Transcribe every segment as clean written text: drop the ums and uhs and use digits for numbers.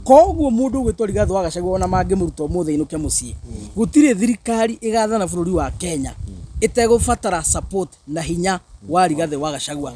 Koguo mũndũ ũgwĩtwo Rigathĩ wa Gachagua ona mangĩmũruta ũmũthĩ ainũke mũciĩ, gũtirĩ thirikari ĩgathana bũrũri wa Kenya ĩtegũbatara support na hinya wa Rigathĩ wa Gachagua.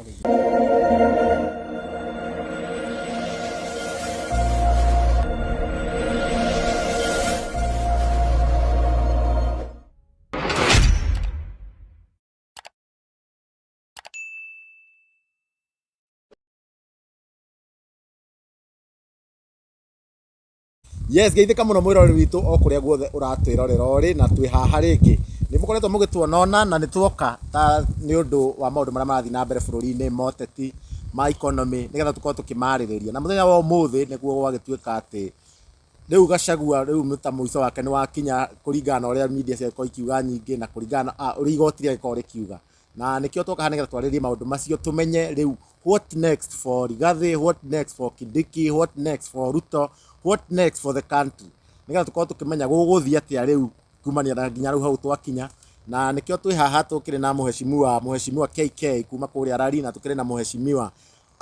Yes, geithĩka mũno mwĩroreri witũ o kũrĩa guothe ũratwĩrorera ũrĩ na twĩ haha rĩngĩ. Nĩ mũkoretwo mũgĩtuonona na nĩ tuoka ta nĩ ũndũ wa maũndũ marĩa marathiĩ na mbere bũrũri-inĩ, moteti, ma economy, nĩgetha tũkorwo tũkĩmarĩrĩria. Na mũthenya wa ũmũthĩ nĩguo gwagĩtuĩka atĩ rĩu Gachagua rĩu nĩ ta mũico wake nĩ wakinya kũringana na ũrĩa media ciagĩkorwo ikiuga nyingĩ na kũringana na ũrĩa igoti rĩagĩkorwo rĩkiuga. Na nĩkĩo twoka haha nĩgetha twarĩrĩrie maũndũ macio tũmenye rĩu what next for Rigathi, what next for Kindiki, what next for Ruto, what next for the country. Nĩgetha tũkorwo tũkĩmenya gũgũthiĩ atĩa rĩu kumania na nginya rĩu hau twakinya. Na nĩkĩo twĩ haha tũkĩrĩ na mũheshimiwa, mũheshimiwa KK kuma kũrĩa Rari na tũkĩrĩ na mũheshimiwa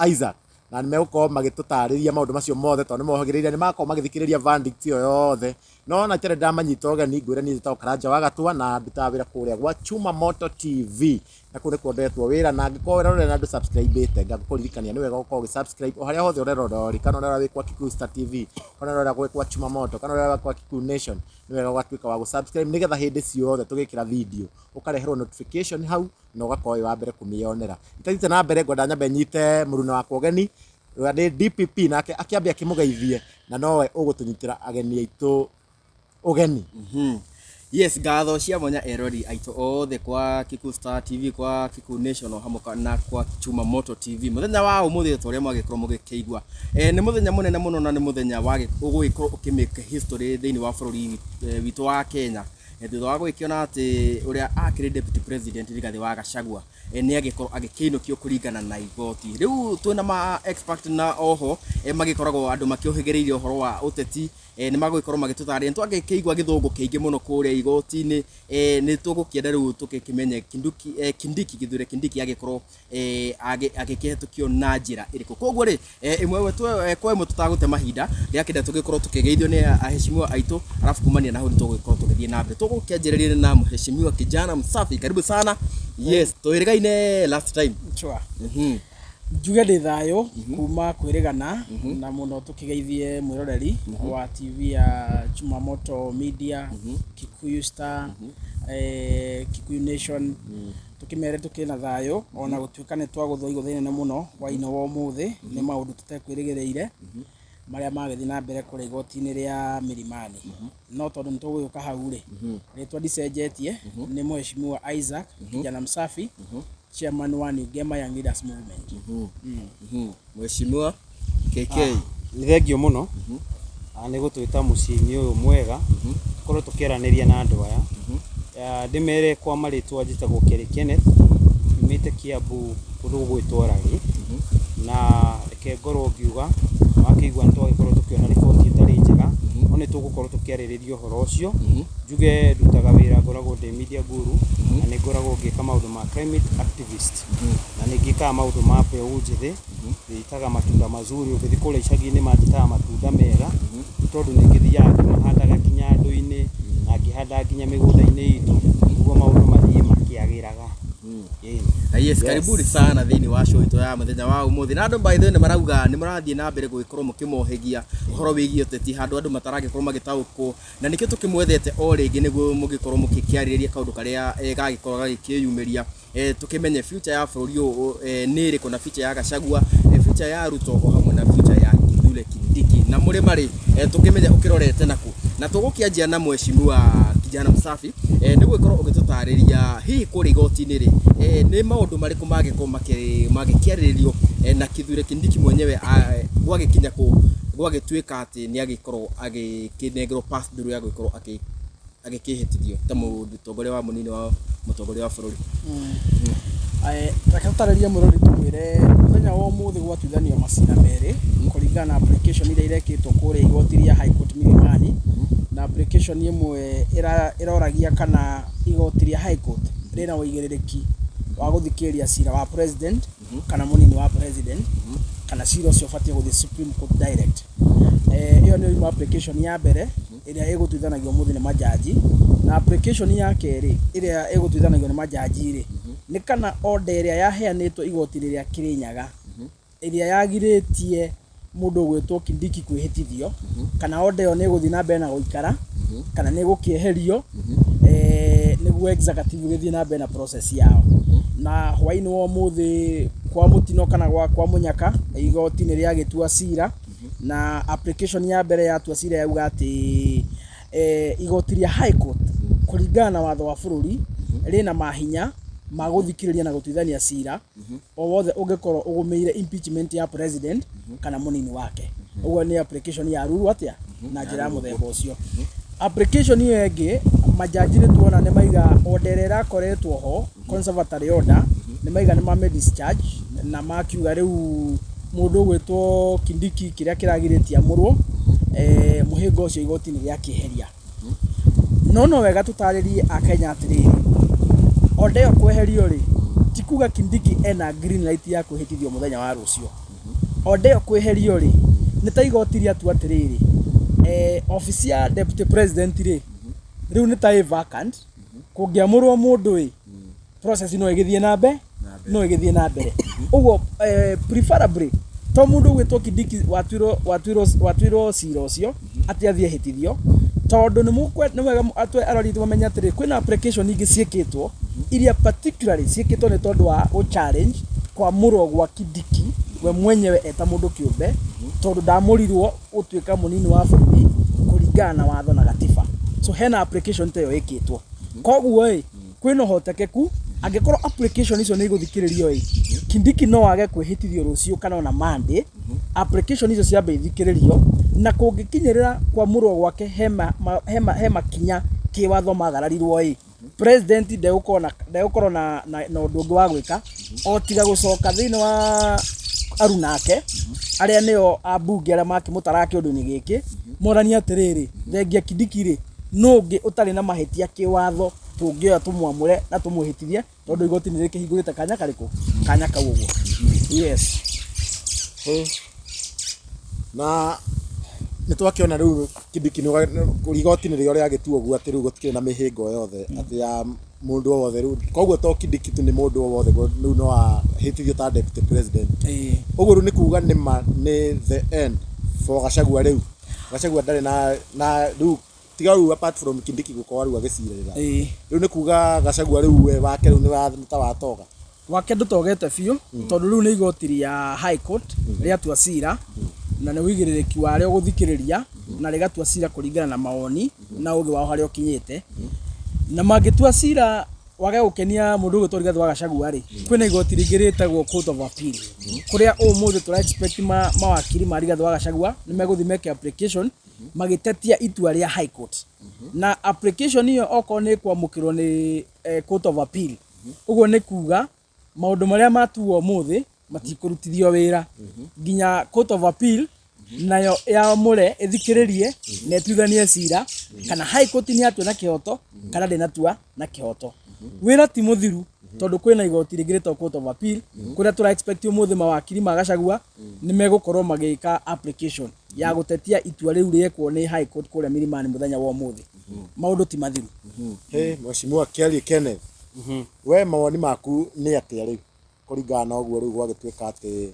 Isaac. Na nĩ megũkorwo magĩtũtarĩria maũndũ macio mothe tondũ nĩ mohĩgĩrĩire, nĩ magakorwo magĩthikĩrĩria verdict ĩyo yothe. No na itarĩ ndamanyita ũgeni, ngwĩre niĩ njĩtagwo Karanja wa Gatua na ndutaga wĩra kũrĩa gwa Chuma Moto TV. Na kũu nĩkuo ndetwo wĩra, na angĩkorwo ũrerorera na ndũ subscribe ĩte, ngakũririkania nĩ wega gũkorwo ũgĩ subscribe o harĩa hothe ũrerorera ũrĩ, kana ũrerorera wĩ kwa Kikuyu Star TV, kana ũrerorera gwĩ kwa Chuma Moto, kana ũrerorera kwa Kikuyu Nation, nĩ wega ũgatuĩka wa gũ subscribe nĩgetha hĩndĩ ciothe tũgĩkĩra video ũkareherwo notification hau na ũgakorwo wĩ wa mbere kũmĩonera. Itathiĩte na mbere ngwenda nyambe nyite mũruna wakwa ũgeni ũrĩa nĩ DPP, nake akĩambe akĩmũgeithie na nowe ũgũtũnyitĩra ageni aitũ ũgeni. Yes, ngatho cia mwanya erori aitũ othe kwa Kikuyu Star TV, kwa Kikuyu Nation o hamwe na kwa Chuma Moto TV. Mũthenya wa ũmũthĩ ta ũrĩa mwagĩkorwo mũgĩkĩigua, nĩ mũthenya mũnene mũno na nĩ mũthenya ũgũgĩkorwo ũkĩmake history thĩinĩ wa bũrũri witũ wa Kenya. Thutha wa gũgĩkĩona atĩ ũrĩa akĩrĩ Deputy President Rigathĩ wa Gachagua nĩ agĩkorwo agĩkĩinũkio kũringana na igoti. Rĩu twĩna ma expert na oho magĩkoragwo andũ makĩũhĩgĩrĩire ũhoro wa ũteti, nĩ magũgĩkorwo magĩtũtarĩria. Nĩ twagĩkĩigua gĩthũngũ kĩingĩ mũno kũrĩa igoti-inĩ, nĩ tũgũkĩenda rĩu tũgĩkĩmenye Kindiki, Kithure Kindiki agĩkorwo agĩkĩhetũkio na njĩra ĩrĩkũ. Koguo rĩ, ĩmwe kwa ĩmwe tũtagũte mahinda, ndĩrakĩenda tũgĩkorwo tũkĩgeithio nĩ aheshimiwa aitũ, alafu kumania na hau nĩ tũgũgĩkorwo tũgĩthiĩ na mbere. Tũgũkĩanjĩrĩria na mheshimiwa kijana msafi, karibu sana. Yes, twĩrĩgaine last time. Sure. Njuge ndĩ thayũ kuma kwĩrĩgana na mũno tũkĩgeithie mwĩroreri wa TV ya Chuma Moto Media, Kikuyu Star, Kikuyu Nation, tũkĩmere tũkĩrĩ na thayũ ona gũtuĩka nĩ twagũthwo igũtha inene mũno hwaĩ-inĩ wa ũmũthĩ nĩ maũndũ tũtekwĩrĩgĩrĩire marĩa magĩthiĩ na mbere kũrĩa igoti-inĩ rĩa Milimani. No tondũ nĩ tũgũgĩũka hau rĩ, rĩtwa ndicenjetie, nĩ mheshimiwa Isaac kijana msafi, chairman wa New Gema Young Leaders Movement. Mheshimiwa KK. Nĩ thengio mũno nĩ gũtwĩta mũciĩ-inĩ ũyũ mwega tũkorwo tũkĩaranĩria na andũ aya. Ndĩmere kwa marĩtwa njĩtagwo Kerĩ Kenneth, nyumĩte Kiambu kũndũ gũgwĩtwo Rari, na reke ngorwo ngiuga wakĩigua nĩ twagĩkorwo tũkĩona riboti ĩtarĩ njega, no nĩ tũgũkorwo tũkĩarĩrĩria ũhoro ũcio. Njuge ndutaga wĩra, ngoragwo ndĩ media guru na nĩ ngoragwo ngĩka maũndũ ma climate activist na nĩ ngĩkaga maũndũ ma mbeũ njĩthĩ, ndĩtaga matunda mazuri. Ũngĩthiĩ kũrĩa icagi-inĩ manjĩtaga matunda mega tondũ nĩ ngĩthiaga ngĩmahandaga nginya andũ-inĩ na ngĩhandaga nginya mĩgũnda-inĩ itũ nĩguo maũndũ mathiĩ makĩagĩraga. Yes, karibuni sana thĩinĩ wa show itũ ya mũthenya wa ũmũthĩ. Na andũ by the way nĩ marauga nĩ mũrathiĩ na mbere gũgĩkorwo mũkĩmohĩgia ũhoro wĩgiĩ ũteti handũ andũ mataragĩkorwo magĩtaũkwo, na nĩkĩo tũkĩmwethete o rĩngĩ nĩguo mũgĩkorwo mũgĩkĩarĩrĩria kaũndũ karĩa gagĩkorwo gagĩkĩyumĩria, tũkĩmenye future ya bũrũri ũyũ nĩ ĩrĩkũ, na future ya Gachagua, future ya Ruto o hamwe na future ya Kithure Kindiki. Na mũrĩ marĩ tũkĩmenye ũkĩrorete nakũ. Na tũgũkĩanjia na mheshimiwa kijana msafi, nĩ gũgĩkorwo ũgĩtũtarĩria hihi kũrĩa igoti-inĩ rĩ, nĩ maũndũ marĩkũ mangĩkorwo magĩkĩarĩrĩrio, na Kithure Kindiki mwenyewe gwagĩkinya kũ gwagĩtuĩka atĩ nĩ agĩkorwo agĩkĩnengerwo pass through ya gũgĩkorwo agĩkĩhĩtithio ta mũtongoria wa mũnini wa mũtongoria wa bũrũri. Reke tũtarĩrie mwĩroreri tũmwĩre mũthenya wa ũmũthĩ gwatuithanio macira merĩ kũringana na application iria irekĩtwo kũrĩa igoti rĩa High Court Milimani, na application ĩmwe ĩroragia kana igoti rĩa High Court rĩna ũigĩrĩrĩki wa gũthikĩrĩria cira wa president kana mũnini wa president, kana cira ũcio ũbatiĩ gũthiĩ Supreme Court direct. Ĩyo nĩyo yuma application ya mbere ĩrĩa ĩgũtuithanagio ũmũthĩ nĩ majaji, na application ya kerĩ ĩrĩa ĩgũtuithanagio nĩ majaji rĩ, nĩ kana order ĩrĩa yaheanĩtwo igoti-inĩ rĩa Kĩrĩnyaga ĩrĩa yagirĩtie mũndũ ũgwĩtwo Kindiki kwĩhĩtithio, kana order ĩyo nĩ ĩgũthiĩ na mbere na gũikara kana nĩ ĩgũkĩeherio, nĩguo executive gĩthiĩ na mbere na process yao. Na hwaĩ-inĩ wa ũmũthĩ kwa mũtino kana kwa mũnyaka, igoti nĩ rĩagĩtua cira, na application ya mbere yatua cira yauga atĩ igoti rĩa High Court kũringana na watho wa bũrũri rĩna mahinya ma gũthikĩrĩria na gũtuithania cira o wothe ũngĩkorwo ũgũmĩire impeachment ya president kana mũnini wake. Ũguo nĩ application ya ruru atĩa na njĩra ya mũthemba ũcio. Application ĩyo ĩngĩ, majaji nĩ tuona nĩ maiga order ĩrĩa ĩrakoretwo ho, conservatory order, nĩ maiga nĩ mame discharge na makiuga rĩu mũndũ ũgwĩtwo Kindiki kĩrĩa kĩragirĩtie amũrwo, mũhĩnga ũcio igoti nĩ rĩakĩeheria. No wega tũtarĩrie akenya atĩrĩrĩ, order ĩyo kweherio rĩ, ti kuga Kindiki ena green light ya kwĩhĩtithio mũthenya wa rũciũ. Order ĩyo kweherio rĩ, nĩ ta igoti rĩatua atĩrĩrĩ, office ya deputy president rĩ, rĩu nĩ ta ĩ vacant, kũngĩamũrwo mũndũ ĩ, process no ĩgĩthiĩ na mbere, no ĩgĩthiĩ na mbere. Ũguo preferably to mũndũ ũgwĩtwo Kindiki watuirwo cira ũcio atĩ athiĩ ehĩtithio, tondũ nĩ wega atwe arori aitũ mamenye atĩrĩ, kwĩna application ingĩ ciĩkĩtwo iria particularly ciĩkĩtwo nĩ tondũ wa gũ challenge kwamũrwo gwa Kindiki we mwenyewe eta mũndũ kĩũmbe, tondũ ndamũrirwo gũtuĩka mũnini wa bũrũri kũringana na watho na gatiba. So hena application ta ĩyo ĩkĩtwo. Koguo ĩ, kwĩna ũhotekeku angĩkorwo application icio nĩ igũthikĩrĩrio ĩ, Kindiki no age kwĩhĩtithio rũciũ kana ona Monday, application icio ciambe ithikĩrĩrio, na kũngĩkinyĩrĩra kwamũrwo gwake hema makinya kĩwatho magararirwo ĩ, president ndegũkorwo na ũndũ ũngĩ wa gwĩka o tiga gũcoka thĩinĩ wa aruna ake arĩa nĩo ambunge arĩa makĩmũtaraga kĩũndũ-inĩ gĩkĩ, moranie atĩrĩrĩ, thengia Kindiki rĩ, nũ ũngĩ ũtarĩ na mahĩtia kĩwatho tũngĩoya tũmwamũre na tũmwĩhĩtithie, tondũ igoti nĩ rĩkĩhingũrĩte kanya karĩkũ, kanya kau ũguo. Yes. Na nĩ twakĩona rĩu Kindiki nĩ igoti nĩrĩo rĩagĩtua ũguo atĩ rĩu gũtikĩrĩ na mĩhĩnga o yothe atĩ ya mũndũ o wothe rĩu, koguo to Kindiki tu, nĩ mũndũ o wothe rĩu no ahĩtithio ta deputy president. Ũguo rĩu nĩ kuga nĩ ma nĩ the end for Gachagua rĩu. Gachagua ndarĩ na rĩu tiga rĩu apart from Kindiki gũkorwo rĩu agĩcirĩrĩra. Rĩu nĩ kuga Gachagua rĩu we wake rĩu nĩ ta watoga. Wake ndũtogete biũ, tondũ rĩu nĩ igoti rĩa High Court rĩatua cira, na nĩ ũigĩrĩrĩki warĩo gũthikĩrĩria na rĩgatua cira kũringana na mawoni na ũgĩ wao harĩa ũkinyĩte. Na mangĩtua cira wage gũkenia mũndũ ũgwĩtwo Rigathĩ wa Gachagua rĩ, kwĩna igoti rĩngĩ rĩtagwo Court of Appeal, kũrĩa ũmũthĩ tũra expect mawakiri ma Rigathĩ wa Gachagua nĩ megũthiĩ meke application magĩtetia itua rĩa High Court. Na application ĩyo okorwo nĩ ĩkwamũkĩrwo nĩ Court of Appeal, ũguo nĩ kuga maũndũ marĩa matuo ũmũthĩ matikũrutithio wĩra nginya Court of Appeal nayo yamũre ĩthikĩrĩrie na ĩtuithanie cira kana High Court nĩ yatua na kĩhoto kana ndĩnatua na kĩhoto. Wĩra ti mũthiru, tondũ kwĩna igoti rĩngĩ rĩtagwo Court of Appeal, kũrĩa tũra expect ũmũthĩ mawakiri ma Gachagua nĩ megũkorwo magĩka application ya gũtetia itua rĩu rĩekwo nĩ High Court kũrĩa Milimani mũthenya wa ũmũthĩ. Maũndũ ti mathiru. Hey, Mheshimiwa Kelly Kenneth, we mawoni maku nĩ atĩa rĩu kũringana na ũguo rĩu gwagĩtuĩka atĩ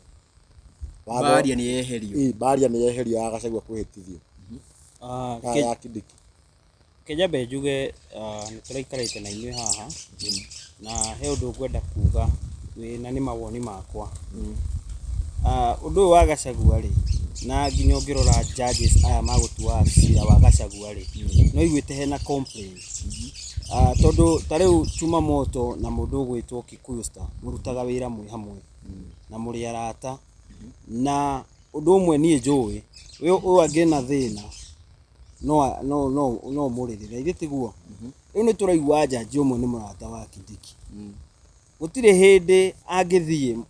Baria nĩ yeherio? Ĩ, baria nĩ yeherio ya Gachagua kwĩhĩtithio ya ya Kindiki. Kĩnyambe njuge nĩ tũraikarĩte na inyuĩ haha na he ũndũ ngwenda kuga na nĩ mawoni makwa. Ũndũ ũyũ wa Gachagua rĩ, na nginya ũngĩrora judges aya magũtua cira wa Gachagua rĩ, no iguĩte hena complaint. Tondũ ta rĩu Chuma Moto na mũndũ ũgwĩtwo Kikuyu Star mũrutaga wĩra mwĩ hamwe na mũrĩ arata, na ũndũ ũmwe niĩ njũĩ, ũyũ angĩ na thĩna no mũrĩrĩre, ithe tiguo? Rĩu nĩ tũraigua jaji ũmwe nĩ mũrata wa Kindiki. Gũtirĩ hĩndĩ angĩthiĩ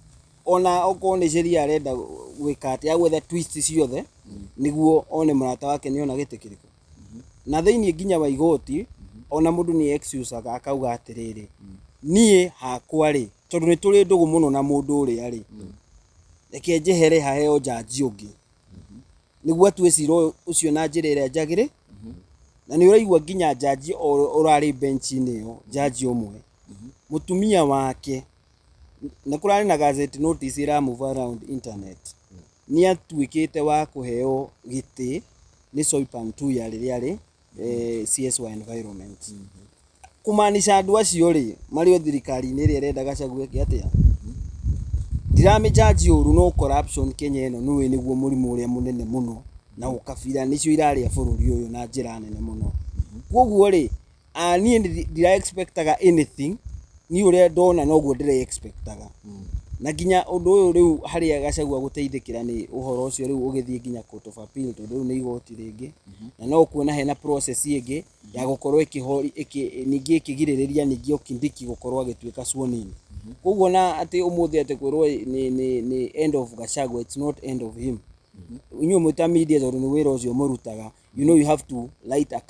ona okorwo nĩ sheria arenda gwĩka atĩ agwetha twist ciothe nĩguo one mũrata wake nĩ ona gĩtĩ kĩrĩkũ. Na thĩinĩ nginya wa igoti ona mũndũ nĩ excusaga akauga atĩrĩrĩ, niĩ hakwa rĩ, tondũ nĩ tũrĩ ndũgũ mũno na mũndũ ũrĩa rĩ, reke njehere haheo jaji ũngĩ. Nĩguo atue cira ũyũ ũcio na njĩra ĩrĩa njagĩrĩ. Na nĩ ũraigua nginya jaji ũrarĩ bench-inĩ ĩyo, jaji ũmwe, mũtumia wake, nĩ kũrarĩ na gazette notice ĩra move around internet, nĩ atuĩkĩte wa kũheo gĩtĩ nĩ Soipan Tuya rĩrĩa arĩ CS wa environment. Kũmaanisha andũ acio rĩ, marĩ o thirikari-inĩ ĩrĩa ĩrenda Gachagua eke atĩa? Ndiramĩjaji ũru, no corruption Kenya ĩno nĩũĩ nĩguo mũrimũ ũrĩa mũnene mũno, na ũkabira nĩcio irarĩa bũrũri ũyũ na njĩra nene mũno. Koguo rĩ, niĩ ndira expectaga anything, niĩ ũrĩa ndona noguo ndĩra expectaga. Na nginya ũndũ ũyũ rĩu harĩa Gachagua gũteithĩkĩra nĩ ũhoro ũcio rĩu ũgĩthiĩ nginya Court of Appeal, tondũ rĩu nĩ igoti rĩngĩ, na no ũkuona hena process ĩngĩ ya gũkorwo ningĩ ĩkĩgirĩrĩria ningĩ o Kindiki gũkorwo agĩtuĩka sworn in. Koguo na atĩ ũmũthĩ atĩ kwĩrwo nĩ end of Gachagua, it's not end of him. Inyuĩ mwĩ ta media, tondũ nĩ wĩra ũcio mũrutaga, you know you have to light a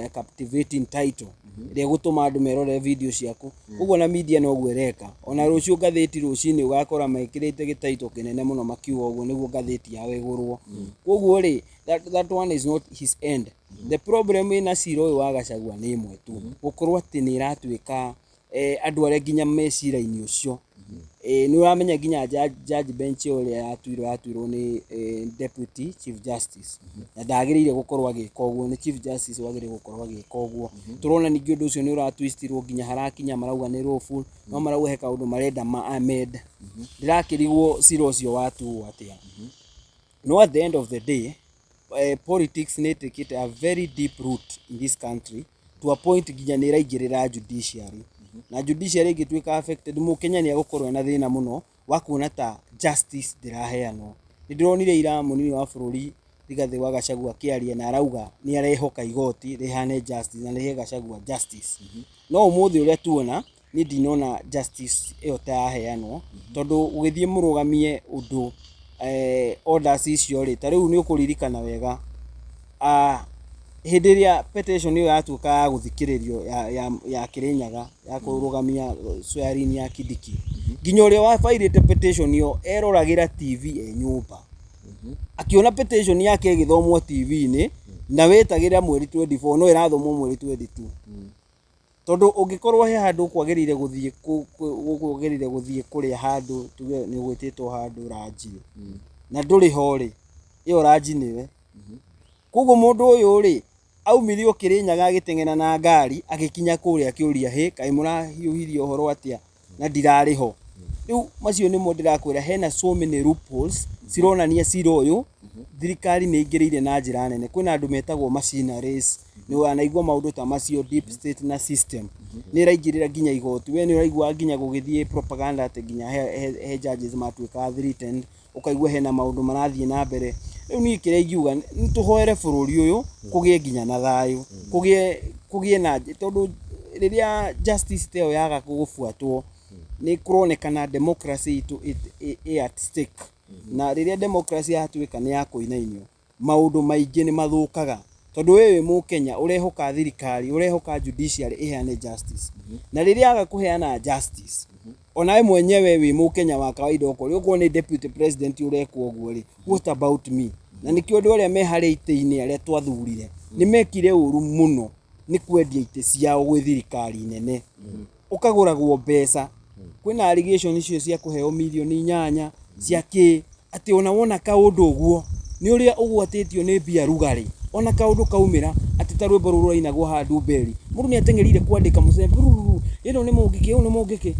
captivating title ĩrĩa ĩgũtũma andũ merore video ciaku. Koguo na media noguo ĩreka. Ona rũciũ ngathĩti rũcinĩ ũgakora mekĩrĩte gĩtaito kĩnene mũno makiuga ũguo nĩguo ngathĩti yao ĩgũrwo. Koguo rĩ, that one is not his end. The problem ĩna cira ũyũ wa Gachagua nĩ ĩmwe tu, gũkorwo atĩ nĩ ĩratuĩka andũ arĩa nginya me cira-inĩ ũcio, nĩ ũramenya nginya judge bench ĩyo ĩrĩa yatuirwo nĩ deputy chief justice, na ndagĩrĩire gũkorwo agĩka ũguo, nĩ chief justice wagĩrĩire gũkorwo agĩka ũguo. Tũrona ningĩ ũndũ ũcio nĩ ũratwistirwo nginya harakinya marauga nĩ lawful, no marauga he kaũndũ marenda ma amend. Ndĩrakĩrigwo cira ũcio watuo atĩa. No at the end of the day, politics nĩ ĩtĩkĩte a very deep root in this country to a point nginya nĩ ĩraingĩrĩra judiciary, na judiciary ĩngĩtuĩka affected, mũkenya nĩ egũkorwo ena thĩna mũno wa kuona ta justice ndĩraheanwo. Nĩ ndĩronire ira mũnini wa bũrũri Rigathĩ wa Gachagua akĩaria na arauga nĩ arehoka igoti rĩhane justice na rĩhe Gachagua justice. No ũmũthĩ ũrĩa tuona, niĩ ndinona justice ĩyo ta yaheanwo, tondũ ũgĩthiĩ mũrũgamie ũndũ orders icio rĩ, ta rĩu nĩ ũkũririkana wega, hĩndĩ ĩrĩa petition ĩyo yatuĩka ya gũthikĩrĩrio ya Kĩrĩnyaga ya kũrũgamia swearing ya Kindiki, nginya ũrĩa wabairĩte petition ĩyo eroragĩra TV e nyũmba, akĩona petition yake ĩgĩthomwo TV-inĩ na wetagĩrĩra mweri 24, no ĩrathomwo mweri 22. Tondũ ũngĩkorwo he handũ kwagĩrĩire gũthiĩ kwagĩrĩire gũthiĩ kũrĩa handũ, tuge nĩ ũgwĩtĩtwo handũ ranji na ndũrĩ ho rĩ, ĩyo ranji nĩwe. Koguo mũndũ ũyũ rĩ, aumire o Kĩrĩnyaga agĩteng'era na ngari agĩkinya kũrĩa akĩũria, hĩ, kaĩ mũrahiũhirie ũhoro atĩa na ndirarĩ ho? Rĩu macio nĩmo ndĩrakwĩra, hena so many loopholes cironania cira ũyũ thirikari nĩ ĩingĩrĩire na njĩra nene. Kwĩna andũ metagwo machineries, nĩ wanaigua maũndũ ta macio, deep state na system nĩ ĩraingĩrĩra nginya igoti. We nĩ ũraigua nginya gũgĩthiĩ propaganda atĩ nginya he judges matuĩka threatened, ũkaigua hena maũndũ marathiĩ na mbere. Rĩu niĩ kĩrĩa ingiuga, nĩ tũhoere bũrũri ũyũ kũgĩe nginya na thayũ, kũgĩe na, tondũ rĩrĩa justice ta ĩyo yaga gũbuatwo, nĩ kũronekana democracy itũ ĩ at stake. Na rĩrĩa democracy yatuĩka nĩ ya kũinainio, maũndũ maingĩ nĩ mathũkaga, tondũ we wĩ mũkenya ũrehoka thirikari, ũrehoka judiciary ĩheane justice, na rĩrĩa yaga kũheana justice, onawe mwenyewe wĩ mũkenya wa kawaida, okorwo nĩ deputy president ũrekwo ũguo rĩ, what about me? Na nĩkĩo andũ arĩa me harĩa itĩ-inĩ, arĩa twathurire, nĩ mekire ũru mũno nĩ kwendia itĩ ciao gwĩ thirikari nene. Ũkagũragwo mbeca, kwĩna allegation icio cia kũheo mirioni 8 cia kĩ, atĩ ona wona kaũndũ ũguo nĩ ũrĩa ũgwatĩtio nĩ mbia rugarĩ, ona kaũndũ kaumĩra atĩ ta rwĩmbo rũrũ rũrainagwo haha Ndumberi, mũndũ nĩ ateng'erire kwandĩka mũcembe rururu, ĩno nĩ mũngĩkĩ, ũyũ nĩ mũngĩkĩ.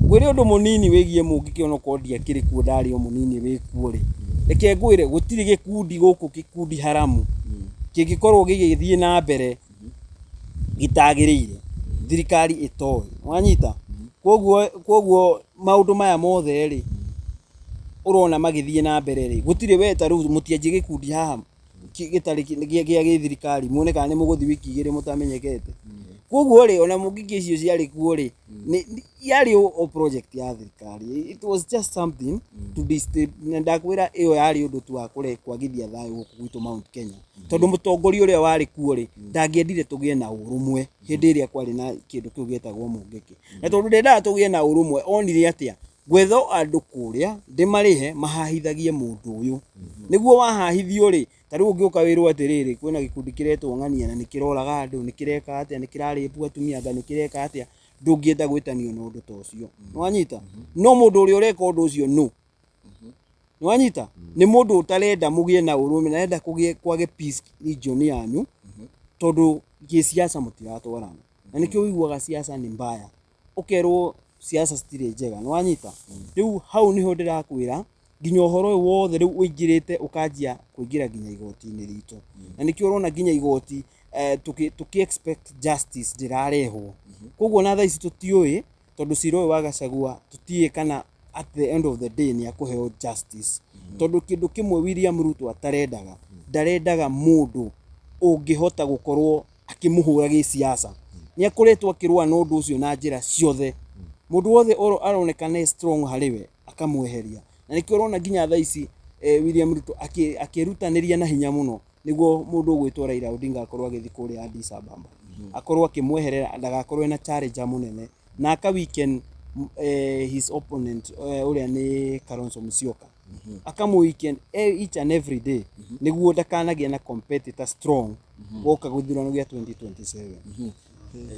Ngwĩre ũndũ mũnini wĩgiĩ mũngĩkĩ, onokorwo ndiakĩrĩ kuo, ndarĩ o mũnini wĩ kuo rĩ, reke ngwĩre gũtirĩ gĩkundi gũkũ, gĩkundi haramu kĩngĩkorwo gĩgĩthiĩ na mbere gĩtagĩrĩire thirikari ĩtoĩ, wanyita? Koguo maũndũ maya mothe rĩ, ũrona magĩthiĩ na mbere rĩ, gũtirĩ we ta rĩu mũtianjie gĩkundi haha gĩtarĩ gĩa gĩthirikari, muone kana nĩ mũgũthiĩ wiki 2 mũtamenyekete. Koguo rĩ, ona mũngĩkĩ icio ciarĩ kuo rĩ, yarĩ o project ya thirikari. It was just something to na ndakwĩra ĩyo yarĩ ũndũ tu wa kwagithia thayũ gũkũ gwitũ Mount Kenya, tondũ mũtongoria ũrĩa warĩ kuo rĩ, ndangĩendire tũgĩe na ũrũmwe hĩndĩ ĩrĩa kwarĩ na kĩndũ kĩu gĩetagwo mũngĩkĩ, na tondũ ndendaga tũgĩe na ũrũmwe, onire atĩa Gwetha andũ kũrĩa ndĩmarĩhe mahahithagie mũndũ ũyũ. Nĩguo wahahithio rĩ, ta rĩu ũngĩũka wĩrwo atĩrĩrĩ, kwĩna gĩkundi kĩretwo ng'ania na nĩ kĩroraga andũ, nĩ kĩreka atĩa, nĩ kĩrarĩpu atumia anga nĩ kĩreka atĩa, ndũngĩenda gwĩtanio na ũndũ ta ũcio. Nĩwanyita? No mũndũ ũrĩa ũreka ũndũ ũcio nũ? Nĩwanyita? Nĩ mũndũ ũtarenda mũgĩe na ũrũme, na arenda kũgĩe kwage peace region yanyu, tondũ gĩsiasa mũtiratwarana. Na nĩkĩo ũiguaga siasa nĩ mbaya. Ũkerwo siasa citirĩ njega, nĩwanyita? Rĩu hau nĩho ndĩrakwĩra nginya ũhoro ũyũ wothe rĩu ũingĩrĩte ũkanjia kũingĩra nginya igoti-inĩ ritũ. Na nĩkĩo ũrona nginya igoti tũkĩ expect justice ndĩrarehwo. Koguo ona thaa ici tũtiũĩ tondũ cira ũyũ wa Gachagua tũtiũĩ kana at the end of the day nĩ akũheo justice. Tondũ kĩndũ kĩmwe William Ruto atarendaga, ndarendaga mũndũ ũngĩhota gũkorwo akĩmũhũra gĩsiasa. Nĩ akoretwo akĩrũa na ũndũ ũcio na njĩra ciothe. Mũndũ wothe aroneka nĩ strong harĩ we akamweheria. Na nĩkĩo ũrona nginya thaa ici William Ruto akĩrutanĩria na hinya mũno nĩguo mũndũ ũgwĩtwo Raila Odinga akorwo agĩthiĩ kũrĩa Addis Ababa. Akorwo akĩmweherera ndagakorwo ena challenger mũnene na aka weaken his opponent ũrĩa nĩ Kalonzo Musyoka. Akamũ weaken each and every day nĩguo ndakanagĩe na competitor strong woka gĩthurano gĩa 2027.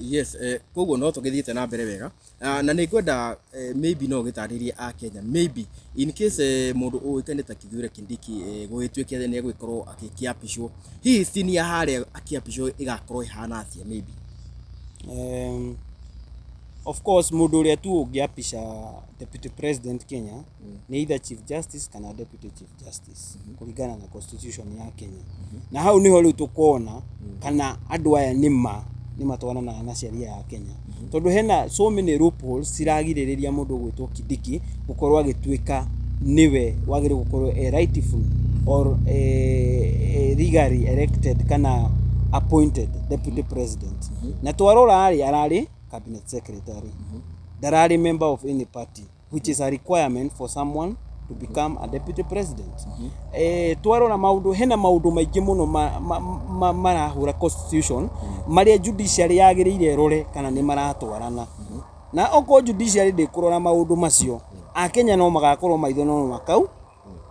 Yes, koguo no tũgĩthiĩte na mbere wega. Na nĩ ngwenda maybe no ũgĩtarĩrie a Kenya, maybe in case mũndũ ũĩkaine ta Kithure Kindiki gũgĩtuĩke nĩ egũgĩkorwo akĩapishwo, hihi scene ya harĩa akĩapishwo ĩgakorwo ĩhana atĩa maybe? Of course mũndũ ũrĩa tu ũngĩapisha deputy president Kenya nĩ either chief justice kana deputy chief justice kũringana na constitution ya Kenya. Na hau nĩho rĩu tũkona kana andũ aya nĩma nĩ matwaranaga na sheria ya Kenya. Tondũ hena so many loopholes ciragirĩrĩria mũndũ ũgwĩtwo Kindiki gũkorwo agĩtuĩka nĩwe wagĩrĩirwo gũkorwo e rightful or legally elected kana appointed deputy president. Na twarora rĩ, ararĩ cabinet secretary, ndararĩ member of any party, which is a requirement for someone to become a deputy president. Twarora maũndũ, hena maũndũ maingĩ mũno marahũra constitution marĩa judiciary yagĩrĩire ĩrore kana nĩ maratwarana. Na okorwo judiciary ndĩkũrora maũndũ macio, akenya no magakorwo maitho no makau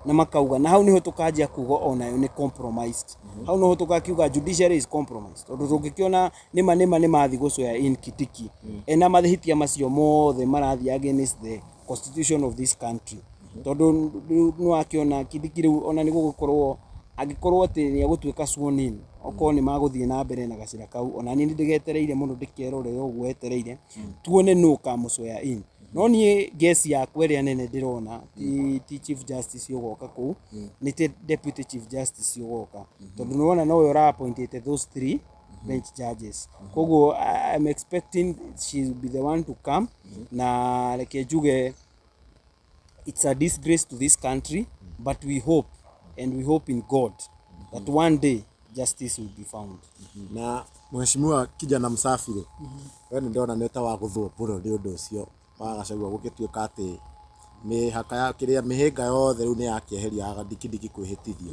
na makauga, na hau niho tũkanjia kuga onayo nĩ compromised. Hau niho tũkakiuga judiciary is compromised, tondũ tũngĩkĩona nĩma nĩma nĩ mathiĩ gũswear in Kindiki ena mahĩtia macio mothe marathiĩ against the constitution of this country, tondũ rĩu nĩwakĩona Kindiki rĩu ona nĩ gũgũkorwo angĩkorwo atĩ nĩ egũtuĩka sworn in, okorwo nĩ magũthiĩ na mbere na gacĩra kau, ona niĩ nĩ ndĩgetereire mũno ndĩkerorere ũguo etereire tuone nũ ũkamũ-swear in. No niĩ guess yakwa ĩrĩa nene ndĩrona ti chief justice ũgoka kũu, nĩ ti deputy chief justice ũgoka, tondũ nĩwona nowe ũra appointĩte those three bench judges. Koguo I'm expecting she will be the one to come. Na reke njuge it's a disgrace to this country, but we hope and we hope in God that one day justice will be found. Na mheshimiwa kijana msafi rĩ, we nĩ ndona nĩ ta wa gũthwo mũno nĩ ũndũ ũcio wa Gachagua gũgĩtuĩka atĩ mĩhaka ya kĩrĩa mĩhĩnga yothe rĩu nĩ yakĩeheria ya Kindiki kwĩhĩtithio.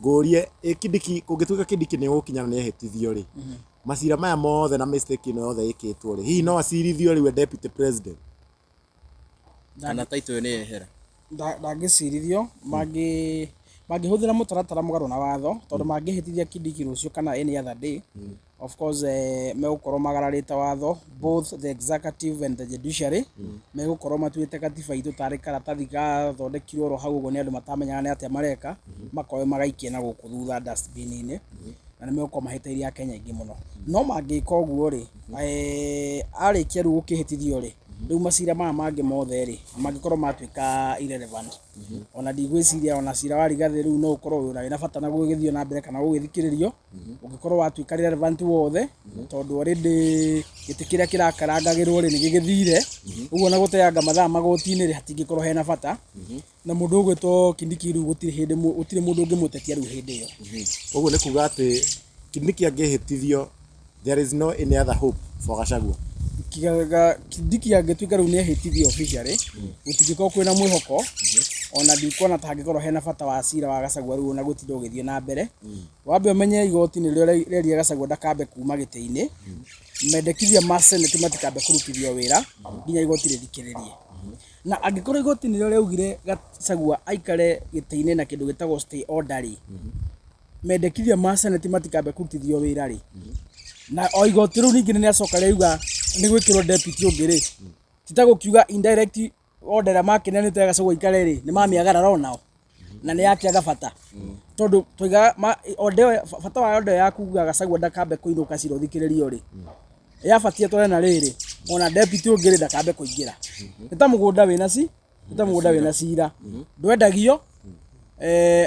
Ngũrie, ĩ Kindiki, kũngĩtuĩka Kindiki nĩ gũkinya na nĩ ehĩtithio rĩ, macira maya mothe na mistake ĩno yothe ĩkĩtwo rĩ, hihi no acirithio rĩu e deputy president? Kana title ĩyo nĩ yehera? Ndangĩcirithio mangĩhũthĩra mũtaratara mũgarũ na watho, tondũ mangĩhĩtithia Kindiki rũciũ kana any other day, of course megũkorwo magararĩte watho. Both the executive and the judiciary megũkorwo matuĩte katiba itũ tarĩ karatathi gathondekirwo oro hau ũguo nĩ andũ matamenyaga nĩ atĩa mareka, makoe magaikie na gũkũ thutha dustbin-inĩ, na nĩ megũkorwo mahĩtĩirie Akenya aingĩ mũno. No mangĩka ũguo rĩ, arĩkia rĩu gũkĩhĩtithio rĩ, rĩu macira maya mangĩ mothe rĩ, mangĩkorwo matuĩka irrelevant. Ona ndigwĩciria ona cira wa Rigathĩ rĩu no ũkorwo wĩna bata na gũgĩthiĩ na mbere kana gũgĩthikĩrĩrio, ũngĩkorwo watuĩka irrelevant wothe, tondũ already gĩtĩ kĩrĩa kĩrakarangagĩrwo rĩ, nĩ gĩgĩthire ũguo, na gũteanga mathaa magoti-inĩ rĩ, hatingĩkorwo hena bata. Na mũndũ ũgwĩtwo Kindiki rĩu gũtirĩ hĩndĩ gũtirĩ mũndũ ũngĩmũtetia rĩu hĩndĩ ĩyo. Ũguo nĩ kuga atĩ Kindiki angĩhĩtithio, there is no any other hope for Gachagua? Kindiki angĩtuĩka rĩu nĩ ehĩtithio officially, gũtingĩkorwo kwĩna mwĩhoko. Ona ndikuona ta hangĩkorwo hena bata wa cira wa Gachagua rĩu ona gũtinda ũgĩthiĩ na mbere. Wambe ũmenye igoti nĩrĩo rĩerire Gachagua ndakambe kuma gĩtĩ-inĩ, mendekithia ma Senate matikambe kũrutithio wĩra nginya igoti rĩthikĩrĩrie. Na angĩkorwo igoti nĩrĩo rĩaugire Gachagua aikare gĩtĩ-inĩ na kĩndũ gĩtagwo stay order rĩ, mendekithia ma senate matikambe kũrutithio wĩra rĩ, na o igoti rĩu ningĩ nĩ rĩacoka rĩauga nĩ gwĩkĩrwo deputy ũngĩ rĩ, ti ta gũkiuga indirect order ĩrĩa makĩneanĩte Gachagua aikare rĩ, nĩ mamĩagarara onao na nĩ yakĩaga bata, tondũ twaigaga order ĩyo, bata wa order ĩyo ya kuga Gachagua ndakambe kũinũka cira ũthikĩrĩrio rĩ, yabatie tware na rĩrĩ ona deputy ũngĩ rĩ ndakambe kũingĩra. Nĩ ta mũgũnda wĩna ci nĩ ta mũgũnda wĩna cira, ndwendagio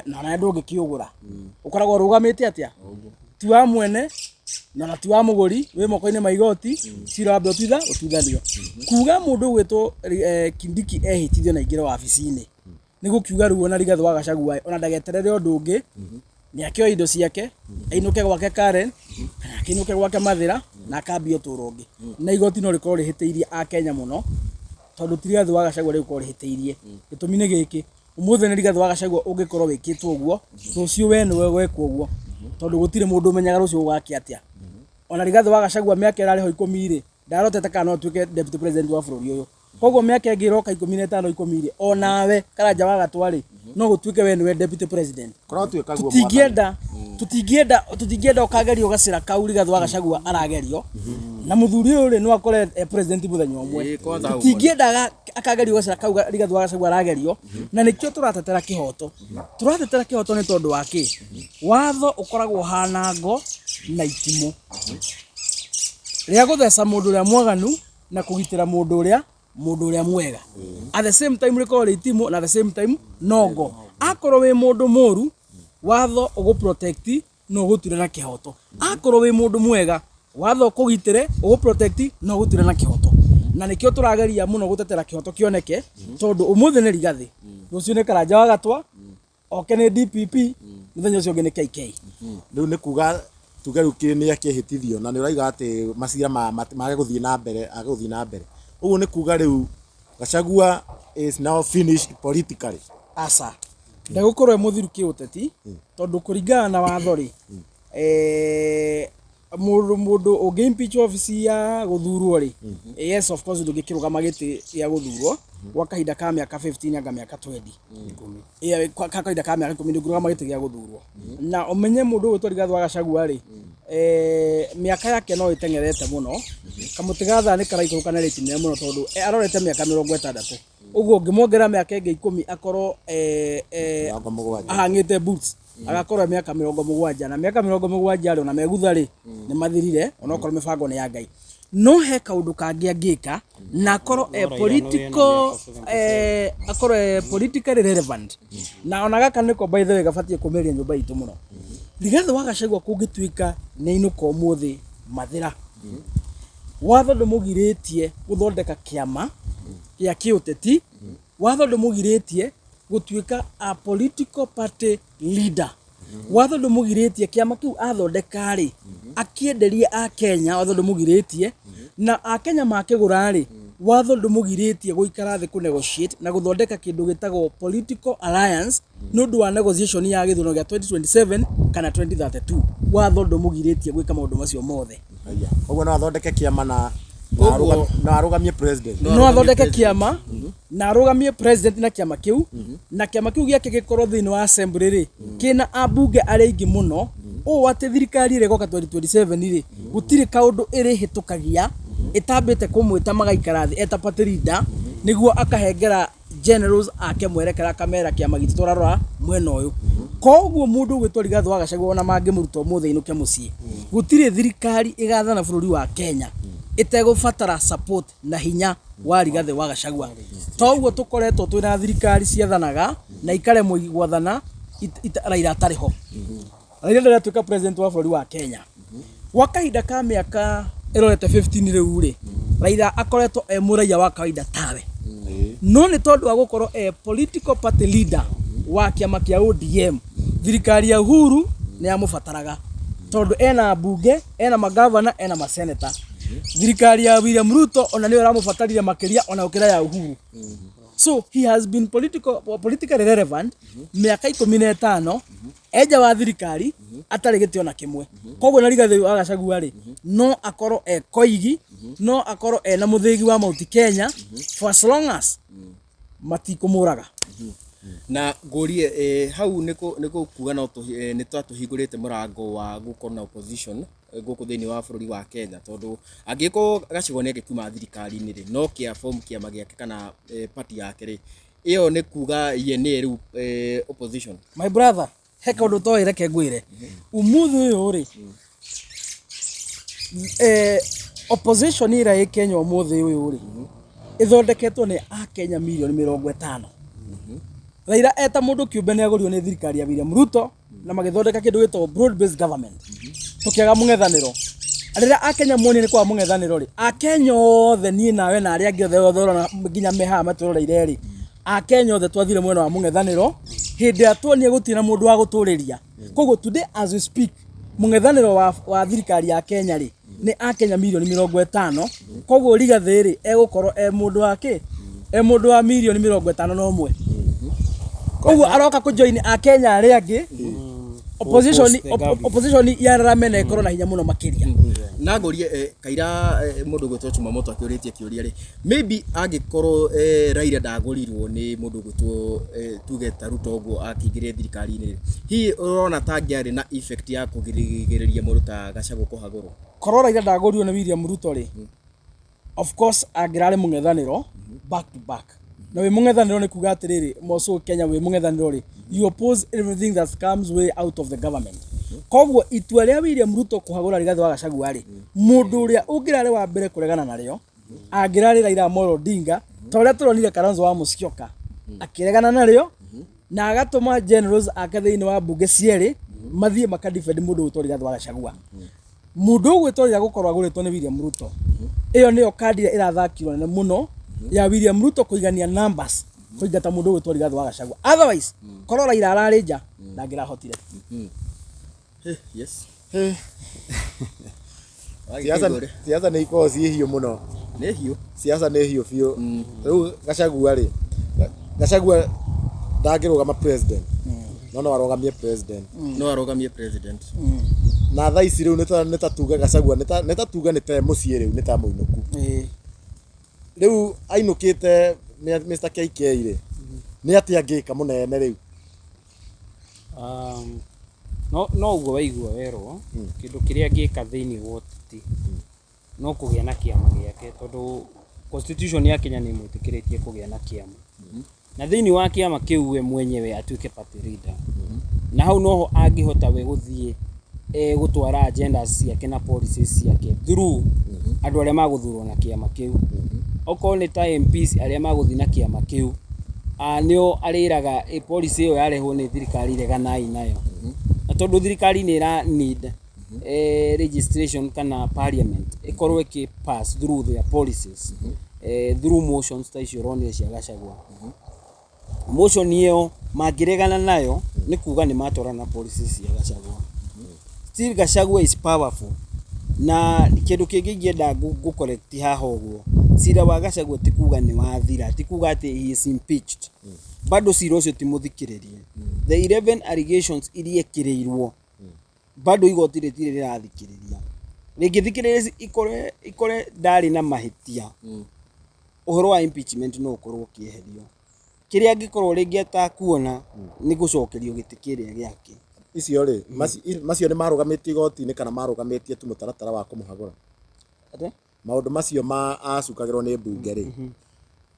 na ona ndũngĩkĩũgũra, ũkoragwo ũrũgamĩte atĩa, ti wa mwene na ti wa mũgũri, wĩ moko-inĩ ma igoti, cira wambe ũtuithanio. Kuga mũndũ ũgwĩtwo Kindiki ehĩtithio na aingĩre wabici-inĩ nĩ gũkiuga rĩu ona Rigathĩ wa Gachagua ona ndageterere ũndũ ũngĩ, nĩ akĩoe indo ciake ainũke gwake Karen kana akĩinũke gwake Mathĩra na akambie ũtũũro ũngĩ. Na igoti no rĩkorwo rĩhĩtĩirie Akenya mũno, tondũ ti Rigathĩ wa Gachagua rĩgũkorwo rĩhĩtĩirie. Gĩtũmi nĩ gĩkĩ, ũmũthĩ nĩ Rigathĩ wa Gachagua ũngĩkorwo wĩkĩtwo ũguo, rũciũ we nĩwe gwekwo ũguo, tondũ gũtirĩ mũndũ ũmenyaga rũciũ gũgakĩa atĩa. Ona Rigathĩ wa Gachagua mĩaka ĩrarĩ ho 10 rĩ, ndarotete kana no atuĩke deputy president wa bũrũri ũyũ. Koguo mĩaka ĩngĩ ĩroka 15 10 rĩ, onawe Karanja wa Gatwa rĩ, no gũtuĩke we nĩwe deputy president. Kũrotuĩka guo. Tũtingĩenda ũkagerio gacĩra kau Rigathĩ wa Gachagua aragerio na mũthuri ũyũ rĩ, no akore e president mũthenya ũmwe. Ĩĩ, kwanza hau. Tũtingĩenda akagerio gacĩra kau Rigathĩ wa Gachagua aragerio, na nĩkĩo tũratetera kĩhoto. Tũratetera kĩhoto nĩ tondũ wa kĩ? Watho ũkoragwo ũhana ngo na itimũ rĩa gũtheca mũndũ ũrĩa mwaganu na kũgitĩra mũndũ ũrĩa mwega. At the same time rĩkorwo rĩ itimũ na at the same time no ngo. Akorwo wĩ mũndũ mũru, watho ũgũ protect no ũgũture na kĩhoto. Akorwo wĩ mũndũ mwega, watho ũkũgitĩre, ũgũ protect no ũgũture na kĩhoto. Na nĩkĩo tũrageria mũno gũtetera kĩhoto kĩoneke, tondũ ũmũthĩ nĩ Rigathĩ, rũciũ nĩ Karanja wa Gatwa, oke nĩ DPP, mũthenya ũcio ũngĩ nĩ KK. Rĩu nĩ kuga tuge rĩu nĩ akĩhĩtithio na nĩ ũrauga atĩ macira mage gũthiĩ na mbere, age gũthiĩ na mbere, ũguo nĩ kuga rĩu Gachagua is now finished politically? Aca, ndegũkorwo e mũthiru kĩũteti, tondũ kũringana na watho rĩ, mũndũ ũngĩ impeach obici ya gũthurwo rĩ, yes, of course, ndũngĩkĩrũgama gĩtĩ gĩa gũthurwo gwa kahinda ka mĩaka 15 anga mĩaka 20. Yeah, kwa kahinda ka mĩaka 10 ndũngĩrũgama gĩtĩ gĩa gũthurwo. Na ũmenye mũndũ ũgwĩtwo Rigathĩ wa Gachagua rĩ, mĩaka yake no ĩteng'erete mũno, kamũtĩ ga thaa nĩ karaikũrũka na rĩti nene mũno, tondũ arorete mĩaka 60, ũguo ũngĩmuongerera mĩaka ĩngĩ 10 akorwo 70. Ahang'ĩte boots agakorwo e mĩaka 70, na mĩaka 70 rĩ, ona megutha rĩ, nĩ mathirire, onokorwo mĩbango nĩ ya Ngai. No he kaũndũ kangĩ angĩka na akorwo e No Raila no political wĩna mĩaka akorwo e politically relevant, na ona gaka nĩko by the way gabatiĩ kũmĩria nyũmba itũ mũno. Rigathĩ wa Gachagua kũngĩtuĩka nĩ ainũka ũmũthĩ Mathĩra, watho ndũmũgirĩtie gũthondeka kĩama gĩa kĩũteti, watho ndũmũgirĩtie gũtuĩka a political party leader, watho ndũmũgirĩtie kĩama kĩu athondeka rĩ akĩenderie akenya, watho ndũmũgirĩtie na akenya makĩgũra rĩ, watho ndũmũgirĩtie gũikara thĩ kũ negotiate na gũthondeka kĩndũ gĩtagwo political alliance nĩ ũndũ wa negotiation ya gĩthurano gĩa 2027 kana 2032. Watho ndũmũgirĩtie gwĩka maũndũ macio mothe. Aya. Koguo no athondeke kĩama na arũgamie president? No athondeke kĩama na arũgamie president na kĩama kĩu, na kĩama kĩu gĩake gĩkorwo thĩinĩ wa assembly rĩ kĩna ambunge arĩa aingĩ mũno, ũũ atĩ thirikari ĩrĩa ĩgoka 2027 rĩ, gũtirĩ kaũndũ ĩrĩhĩtũkagia ĩtambĩte kũmwĩta magaikara thĩ eta party leader, nĩguo akahengera generals ake mwerekera, akamera kĩama gitũ tũrarora mwena ũyũ. Koguo mũndũ ũgwĩtwo Rigathĩ wa Gachagua, ona mangĩmũruta ũmũthĩ ainũke mũciĩ, gũtirĩ thirikari ĩgathana bũrũri wa Kenya ĩtegũbatara support na hinya wa Rigathĩ wa Gachagua. Toguo tũkoretwo twĩna thirikari ciathanaga na ikaremwo gwathana Raila atarĩ ho. Raila ndarĩ atuĩka president wa bũrũri wa Kenya gwa kahinda ka mĩaka ĩrorete 15 rĩu rĩ, Raila akoretwo e mũraiya wa kawaida tawe, no nĩ tondũ wa gũkorwo e political party leader wa kĩama kĩa ODM, thirikari ya Uhuru nĩ yamũbataraga, tondũ ena mbunge, ena magavana, ena maseneta. Thirikari ya William Ruto ona nĩyo ĩramũbatarire makĩria ona gũkĩra ya Uhuru. So he has been politically relevant mĩaka 15 enja wa thirikari atarĩ gĩtĩ ona kĩmwe. Koguo na Rigathĩ wa Gachagua rĩ, no akorwo e koigi, no akorwo ena mũthĩgi wa Mount Kenya for as long as Matikũmũraga. Na ngũrie, hau nĩ kuga no nĩ twatũhingũrĩte mũrango wa gũkorwo na opposition gũkũ thĩinĩ wa bũrũri wa Kenya, tondũ angĩkorwo Gachagua nĩ angĩkiuma thirikari-inĩ rĩ, no kĩa form kĩama gĩake kana party yake rĩ, ĩyo nĩ kuga ye nĩye rĩu opposition? My brother, he kaũndũ toĩ, reke ngwĩre. Ũmũthĩ ũyũ rĩ, opposition ĩrĩa ĩ Kenya ũmũthĩ ũyũ rĩ, ĩthondeketwo nĩ akenya mirioni 50. Raila eta mũndũ kĩũmbe nĩ agũrirwo nĩ thirikari ya William Ruto na magĩthondeka kĩndũ gĩtagwo broad based government, tũkĩaga mũng'ethanĩro. Rĩrĩa akenya monire nĩ kwaga mũng'ethanĩro rĩ, akenya othe, niĩ nawe na arĩa angĩ othe othe ũrona nginya me haha matũroreire rĩ, akenya othe twathire mwena wa mũng'ethanĩro hĩndĩ ĩrĩa tuonire gũtirĩ na mũndũ wa gũtũrĩria. Koguo today as we speak, mũng'ethanĩro wa thirikari ya Kenya rĩ, nĩ akenya mirioni 50. Koguo Rigathĩ rĩ, egũkorwo e mũndũ wa kĩ, e mũndũ wa mirioni 51. Koguo aroka kũjoin akenya arĩa angĩ opposition. Oppose the government. Opposition yararame na ĩkorwo na hinya mũno makĩria. Na ngũrie, kaira mũndũ ũgwĩtwo Chumamoto akĩũrĩtie kĩũria rĩ, maybe angĩkorwo Raila ndagũrirwo nĩ mũndũ ũgwĩtwo tuge ta Ruto ũguo akĩingĩrire thirikari-inĩ rĩ, hihi ũrona ta angĩarĩ na effect ya kũgirĩrĩria mũndũ ta Gachagua kũhagũrwo? Korwo Raila ndagũrirwo nĩ William Ruto rĩ, of course angĩrarĩ mũng'ethanĩro back to back. Na wĩ mũng'ethanĩro nĩ kuga atĩrĩrĩ, moco Kenya wĩ mũng'ethanĩro rĩ, you oppose everything that comes way out of the government. Koguo itua rĩa William Ruto kũhagũra Rigathĩ wa Gachagua rĩ, mũndũ ũrĩa ũngĩrarĩ wa mbere kũregana narĩo angĩrarĩ Raila Amolo Odinga, ta ũrĩa tũronire Kalonzo wa Musyoka akĩregana narĩo na agatũma generals ake thĩinĩ wa mbunge cierĩ mathiĩ makadefend mũndũ ũgwĩtwo Rigathĩ wa Gachagua. Mũndũ ũgwĩtwo Raila gũkorwo agũrĩtwo nĩ William Ruto, ĩyo nĩyo kandi ĩrĩa ĩrathakirwo nene mũno ya William Ruto kũigania numbers kũingata mũndũ ũgwĩtwo Rigathĩ wa Gachagua. Otherwise korwo Raila ararĩ nja, ndangĩrahotire. Yes. Siasa, siasa nĩ ikoragwo ciĩ hiũ mũno. Nĩ hiũ. Siasa nĩ hiũ biũ. Rĩu Gachagua rĩ, Gachagua ndangĩrũgama president, no arũgamie president. No arũgamie president. Na thaa ici rĩu nĩ ta tuge Gachagua nĩ ta tuge nĩ ta e mũciĩ rĩu, nĩ ta mũinũku. Rĩu ainũkĩte Mr KK rĩ, nĩ atĩa angĩka mũnene rĩu? No ũguo waigua werwo, kĩndũ kĩrĩa angĩka thĩinĩ wa ũteti no kũgĩa na kĩama gĩake, tondũ constitution ya Kenya nĩ ĩmwĩtĩkĩrĩtie kũgĩa na kĩama, na thĩinĩ wa kĩama kĩu we mwenyewe atuĩke party leader, na hau noho angĩhota we gũthiĩ gũtwara agendas ciake na policies ciake through andũ arĩa magũthurwo na kĩama kĩu. Okorwo nĩ ta MPs arĩa magũthiĩ na kĩama kĩu, nĩo arĩraga policy ĩyo yarehwo nĩ thirikari, reganai nayo. Na tondũ thirikari nĩ ĩra need registration kana parliament ĩkorwo ĩkĩ pass through their policies through motions ta icio ũronire cia Gachagua, motion ĩyo mangĩregana nayo nĩ kuga nĩ matwarana na policies cia Gachagua. Still Gachagua is powerful. Na kĩndũ kĩngĩ ingĩenda ngũ correct haha ũguo, cira wa Gachagua ti kuga nĩ wathira, ti kuga atĩ he is impeached. Bado cira ũcio ti mũthikĩrĩrie. The 11 allegations iria ekĩrĩirwo, bado igoti rĩtirĩ rĩrathikĩrĩria. Rĩngĩthikĩrĩria ikore ndarĩ na mahĩtia, ũhoro wa impeachment no ũkorwo ũkĩeherio. Kĩrĩa angĩkorwo rĩngĩ atakuona nĩ gũcokerio gĩtĩ kĩrĩa gĩake. Icio rĩ, macio nĩ marũgamĩtie igoti-inĩ kana marũgamĩtie tu mũtaratara wa kũmũhagũra? Atĩ? Maũndũ macio ma acukagĩrwo nĩ mbunge rĩ,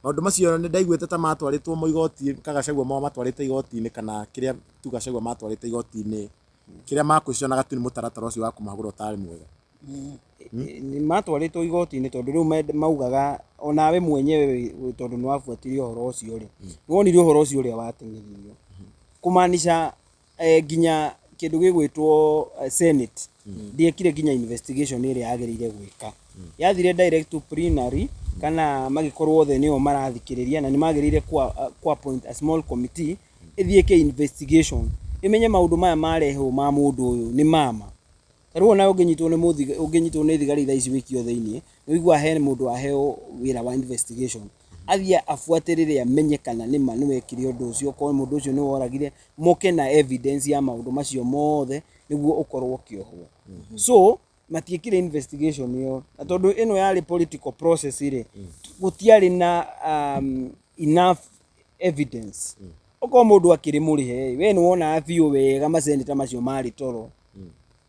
maũndũ macio nĩ ndaiguĩte ta matwarĩtwo mo igoti, ka Gachagua mo matwarĩte igoti-inĩ, kana kĩrĩa tu Gachagua matwarĩte igoti-inĩ, kĩrĩa makwĩcionaga tu nĩ mũtaratara ũcio wa kũmũhagũra ũtarĩ mwega? Nĩ matwarĩtwo igoti-inĩ, tondũ rĩu maugaga onawe mwenyewe tondũ nĩ wabuatirie ũhoro ũcio rĩ, nĩ wonire ũhoro ũcio ũrĩa wateng'eririo, kũmaanisha nginya kĩndũ gĩgwĩtwo Senate ndiekire nginya investigation ĩrĩa yagĩrĩire gwĩka. Yathire direct to plenary kana magĩkorwo othe nĩo marathikĩrĩria, na nĩ magĩrĩire kwa appoint a small committee ĩthiĩ ĩke investigation, ĩmenye maũndũ maya marehwo ma mũndũ ũyũ nĩ mama. Ta rĩu ona ũngĩnyitwo nĩ thigari thaa ici wĩikio thĩiniĩ, nĩ ũiguaga he mũndũ waheo wĩra wa investigation, athiĩ abuatĩrĩre, amenye kana nĩma nĩ wekire ũndũ ũcio, okorwo mũndũ ũcio nĩ woragire, moke na evidence ya maũndũ macio mothe nĩguo ũkorwo ũkĩohwo. So matiĩkire investigation ĩyo, na tondũ ĩno yarĩ political process rĩ, gũtiarĩ na enough Evidence, okorwo mũndũ akĩrĩ mũrĩhe, we nĩ wonaga biũ wega maseneta macio marĩ toro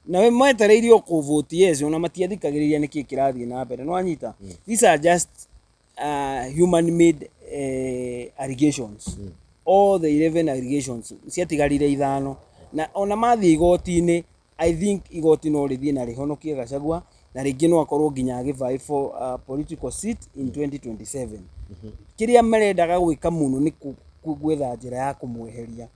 na we metereire o kũvote yes, ona matiathikagĩrĩria nĩkĩ kĩrathiĩ na mbere. No anyita, these are just human made allegations. All the 11 allegations ciatigarire ithano, na ona mathiĩ igoti-inĩ, I think igoti no rĩthiĩ na rĩhonokie Gachagua, na rĩngĩ no akorwo nginya agĩvie for political seat in 2027. Kĩrĩa marendaga gwĩka mũno nĩ gwetha njĩra ya kũmweheria,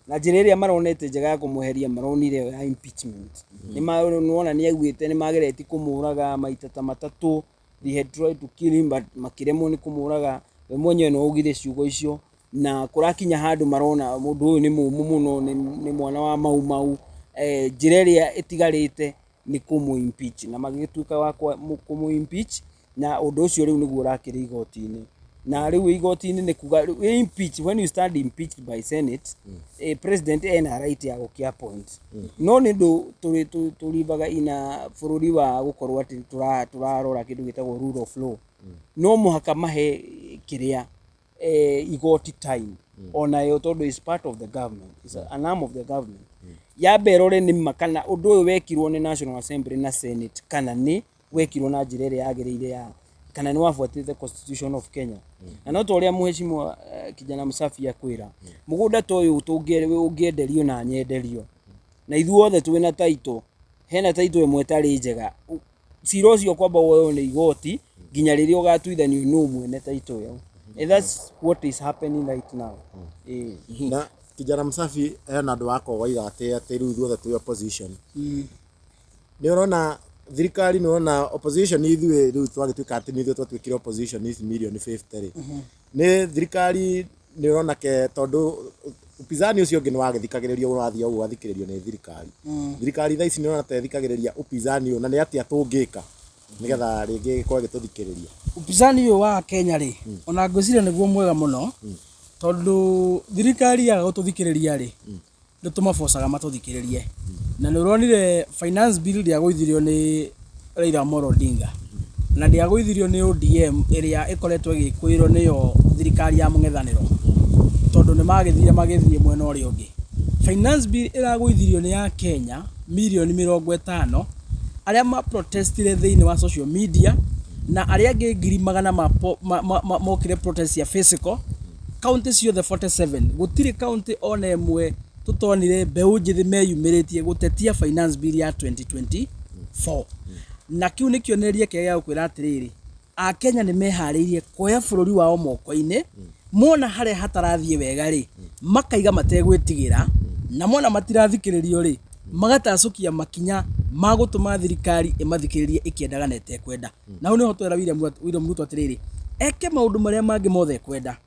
na njĩra ĩrĩa maronete njega ya kũmweheria maronire ĩyo ya impeachment. Nĩ nĩwona nĩ augĩte nĩ mageretie kũmũraga maita ta matatũ. They had tried to kill him but makĩremwo nĩ kũmũraga. We mwenyewe no augire ciugo icio, na kũrakinya handũ marona mũndũ ũyũ nĩ mũmũ mũno, nĩ mwana wa Mau Mau. Njĩra ĩrĩa ĩtigarĩte nĩ kũmũ impeach, na magĩgĩtuĩka wa kũmũ impeach, na ũndũ ũcio rĩu nĩguo ũrakĩrĩ igoti-inĩ. Na rĩu igoti-inĩ nĩ kuga rĩu impeach, when you stand impeached by Senate, president ena right ya gũkĩ appoint. No nĩ ũndũ tũrivaga ina bũrũri wa gũkorwo atĩ tũrarora kĩndũ gĩtagwo rule of law, no mũhaka mahe kĩrĩa igoti time onayo, tondũ is part of the government, is an arm of the government. Yambe ĩrore nĩ ma kana ũndũ ũyũ wekirwo nĩ National Assembly na Senate kana nĩ wekirwo na njĩra ĩrĩa yagĩrĩire ya kana nĩ wabuatĩte Constitution of Kenya. Na no ta ũrĩa mheshimiwa kijana Msafi akwĩra, mũgũnda ta ũyũ ũngĩenderio na nyenderio na ithuothe twĩna title, hena title ĩmwe ĩtarĩ njega, cira ũcio kwamba woywo nĩ igoti nginya rĩrĩa ũgatuithanio nũ mwene title ĩyo. And that's what is happening right now. Na kijana Msafi, hena andũ wakwa waiga atĩ rĩu ithuothe twĩ opposition. Nĩ ũrona thirikari, nĩ ũrona opposition, ithuĩ rĩu twagĩtuĩka atĩ nĩ ithuĩ twatuĩkire opposition ici mirioni 50 rĩ, nĩ thirikari nĩ ũrona ke tondũ upinzani ũcio ũngĩ nĩ wagĩthikagĩrĩrio, ũrathiĩ ũguo ũgathikĩrĩrio nĩ thirikari. Thirikari thaa ici nĩ ũrona ta ĩthikagĩrĩria upinzani ũyũ, na nĩ atĩa tũngĩka nĩgetha rĩngĩ ĩkorwo ĩgĩtũthikĩrĩria? Upinzani ũyũ wa Kenya rĩ, ona ngwĩciria nĩguo mwega mũno, tondũ thirikari yaga gũtũthikĩrĩria rĩ, nĩ tũmabocaga matũthikĩrĩrie. Na nĩ ũronire finance bill ndĩagũithirio nĩ Raila Amolo Odinga, na ndĩagũithirio nĩ ODM ĩrĩa ĩkoretwo ĩgĩkũĩrwo nĩyo thirikari ya mũng'ethanĩro, tondũ nĩ magĩthire magĩthiĩ mwena ũrĩa ũngĩ. Finance bill ĩragũithirio nĩ ya Kenya mirioni 50 arĩa ma protestire thĩinĩ wa social media, na arĩa angĩ ngiri magana mokire protest cia physical kaunti ciothe 47. Gũtirĩ kaunti ona ĩmwe tũtonire mbeũ njĩthĩ meyumĩrĩtie gũtetia finance bill ya 2024. Na kĩu nĩ kĩonereria kĩega gĩa gũkwĩra atĩrĩrĩ, Akenya nĩ meharĩirie kuoya bũrũri wao moko-inĩ. Mona harĩa hatarathiĩ wega rĩ, makaiga mategwĩtigĩra, na mona matirathikĩrĩrio rĩ, magatacũkia makinya ma gũtũma thirikari ĩmathikĩrĩrie ĩkĩendaga na ĩtekwenda. Na hau nĩho twera William Ruto atĩrĩrĩ, eke maũndũ marĩa mangĩ mothe ekwenda,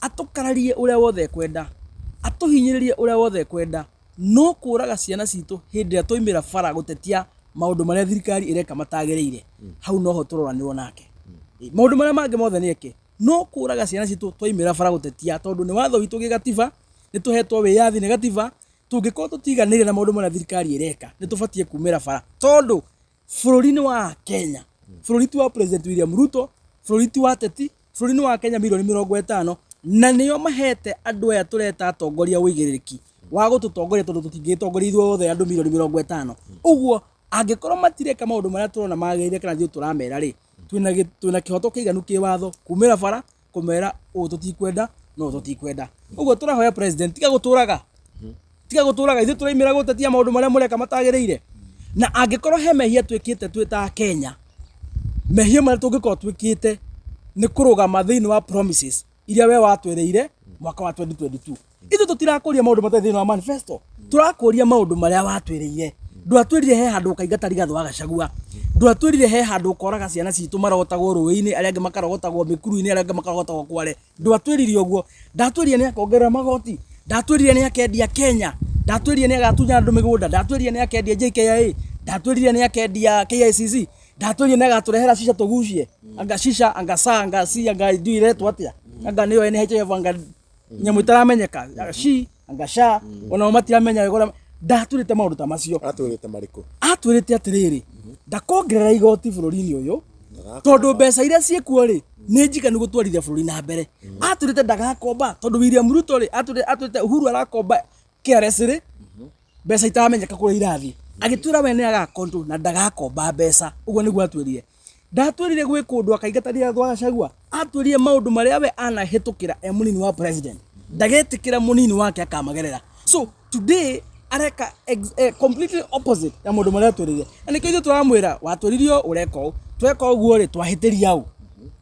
atũkararie ũrĩa wothe ekwenda, atũhinyĩrĩrie ũrĩa wothe ekwenda, no kũraga ciana citũ hĩndĩ ĩrĩa twaumĩra bara gũtetia maũndũ marĩa thirikari ĩreka matagĩrĩire, hau noho tũroranĩrwo nake. Maũndũ marĩa mangĩ mothe nĩ eke, no kũraga ciana citũ twaumĩra bara gũtetia, tondũ nĩ watho witũ gĩgatiba, nĩ tũhetwo wĩyathi nĩ gatiba. Tũngĩkorwo tũtiganĩire na maũndũ marĩa thirikari ĩreka, nĩ tũbatiĩ kumĩra bara, tondũ bũrũri nĩ wa Kenya. Bũrũri ti wa President William Ruto, bũrũri ti wa teti, bũrũri nĩ wa Kenya mirioni 50, na nĩo mahete andũ aya tũreta atongoria ũigĩrĩrĩki wa gũtũtongoria, tondũ tũtingĩtongoria ithuothe andũ mirioni 50. Ũguo angĩkorwo matireka maũndũ marĩa tũrona magĩrĩire kana ithuĩ tũramera rĩ, twĩna kĩhoto kĩiganu kĩwatho kumĩra bara kũmera ũũ tũtikwenda no tũtikwenda. Ũguo tũrahoya president, tiga gũtũraga, tiga gũtũraga. Ithuĩ tũraimĩra gũtetia maũndũ marĩa mũreka matagĩrĩire. Na angĩkorwo he mehia twĩkĩte twĩ ta Kenya, mehia marĩa tũngĩkorwo twĩkĩte nĩ kũrũgama thĩinĩ wa promises iria we watwĩrĩire mwaka wa 2022. Ithuĩ tũtirakũria maũndũ matarĩ thĩinĩ wa manifesto, tũrakũria maũndũ marĩa watwĩrĩire. Ndwatwĩrire he handũ ũkaingata Rigathĩ wa Gachagua, ndwatwĩrire he handũ ũkoraga ciana citũ marogotagwo rũĩ-inĩ, arĩa angĩ makarogotagwo mĩkuru-inĩ, arĩa angĩ makarogotagwo Kware. Ndwatwĩrire ũguo. Ndatwĩrire nĩ akongerera magoti, ndatwĩrire nĩ akendia Kenya, ndatwĩrire nĩ agatunya andũ mĩgũnda, ndatwĩrire nĩ akendia JKIA, ndatwĩrire nĩ akendia KICC, ndatwĩrire nĩ agatũrehera shisha tũgucie, anga shisha, anga sa, anga si, anga ndui iretwo atĩa, anga nĩyo NHIF, anga nyamũ ĩtaramenyeka, shi anga sha, onao matiramenya wega ũrĩa ndatwĩrĩte maũndũ ta macio. Atwĩrĩte marĩkũ? Atwĩrĩte atĩrĩrĩ, ndakongerera igoti bũrũri-inĩ ũyũ, tondũ mbeca iria ciĩkuo rĩ, Nĩ njiganu gũtwarithia bũrũri na mbere. Atwĩrĩte ndagakomba tondũ William Ruto rĩ, atwĩrĩte Uhuru arakomba KRS rĩ, mbeca itaramenyeka kũrĩa irathiĩ. Agĩtwĩra we nĩ agakontrol na ndagakomba mbeca. Ũguo nĩguo atwĩrire. Ndatwĩrire gwĩ kũndũ akaingatania wa Gachagua. Atwĩrire maũndũ marĩa we anahĩtũkĩra e mũnini wa president. Ndagetĩkĩra mũnini wake akamagerera. So today areka completely opposite ya maũndũ marĩa atwĩrire. Na nĩkĩo ithuĩ tũramwĩra watwĩrire ũreka ũũ, tweka ũguo rĩ twahĩtĩria ũ,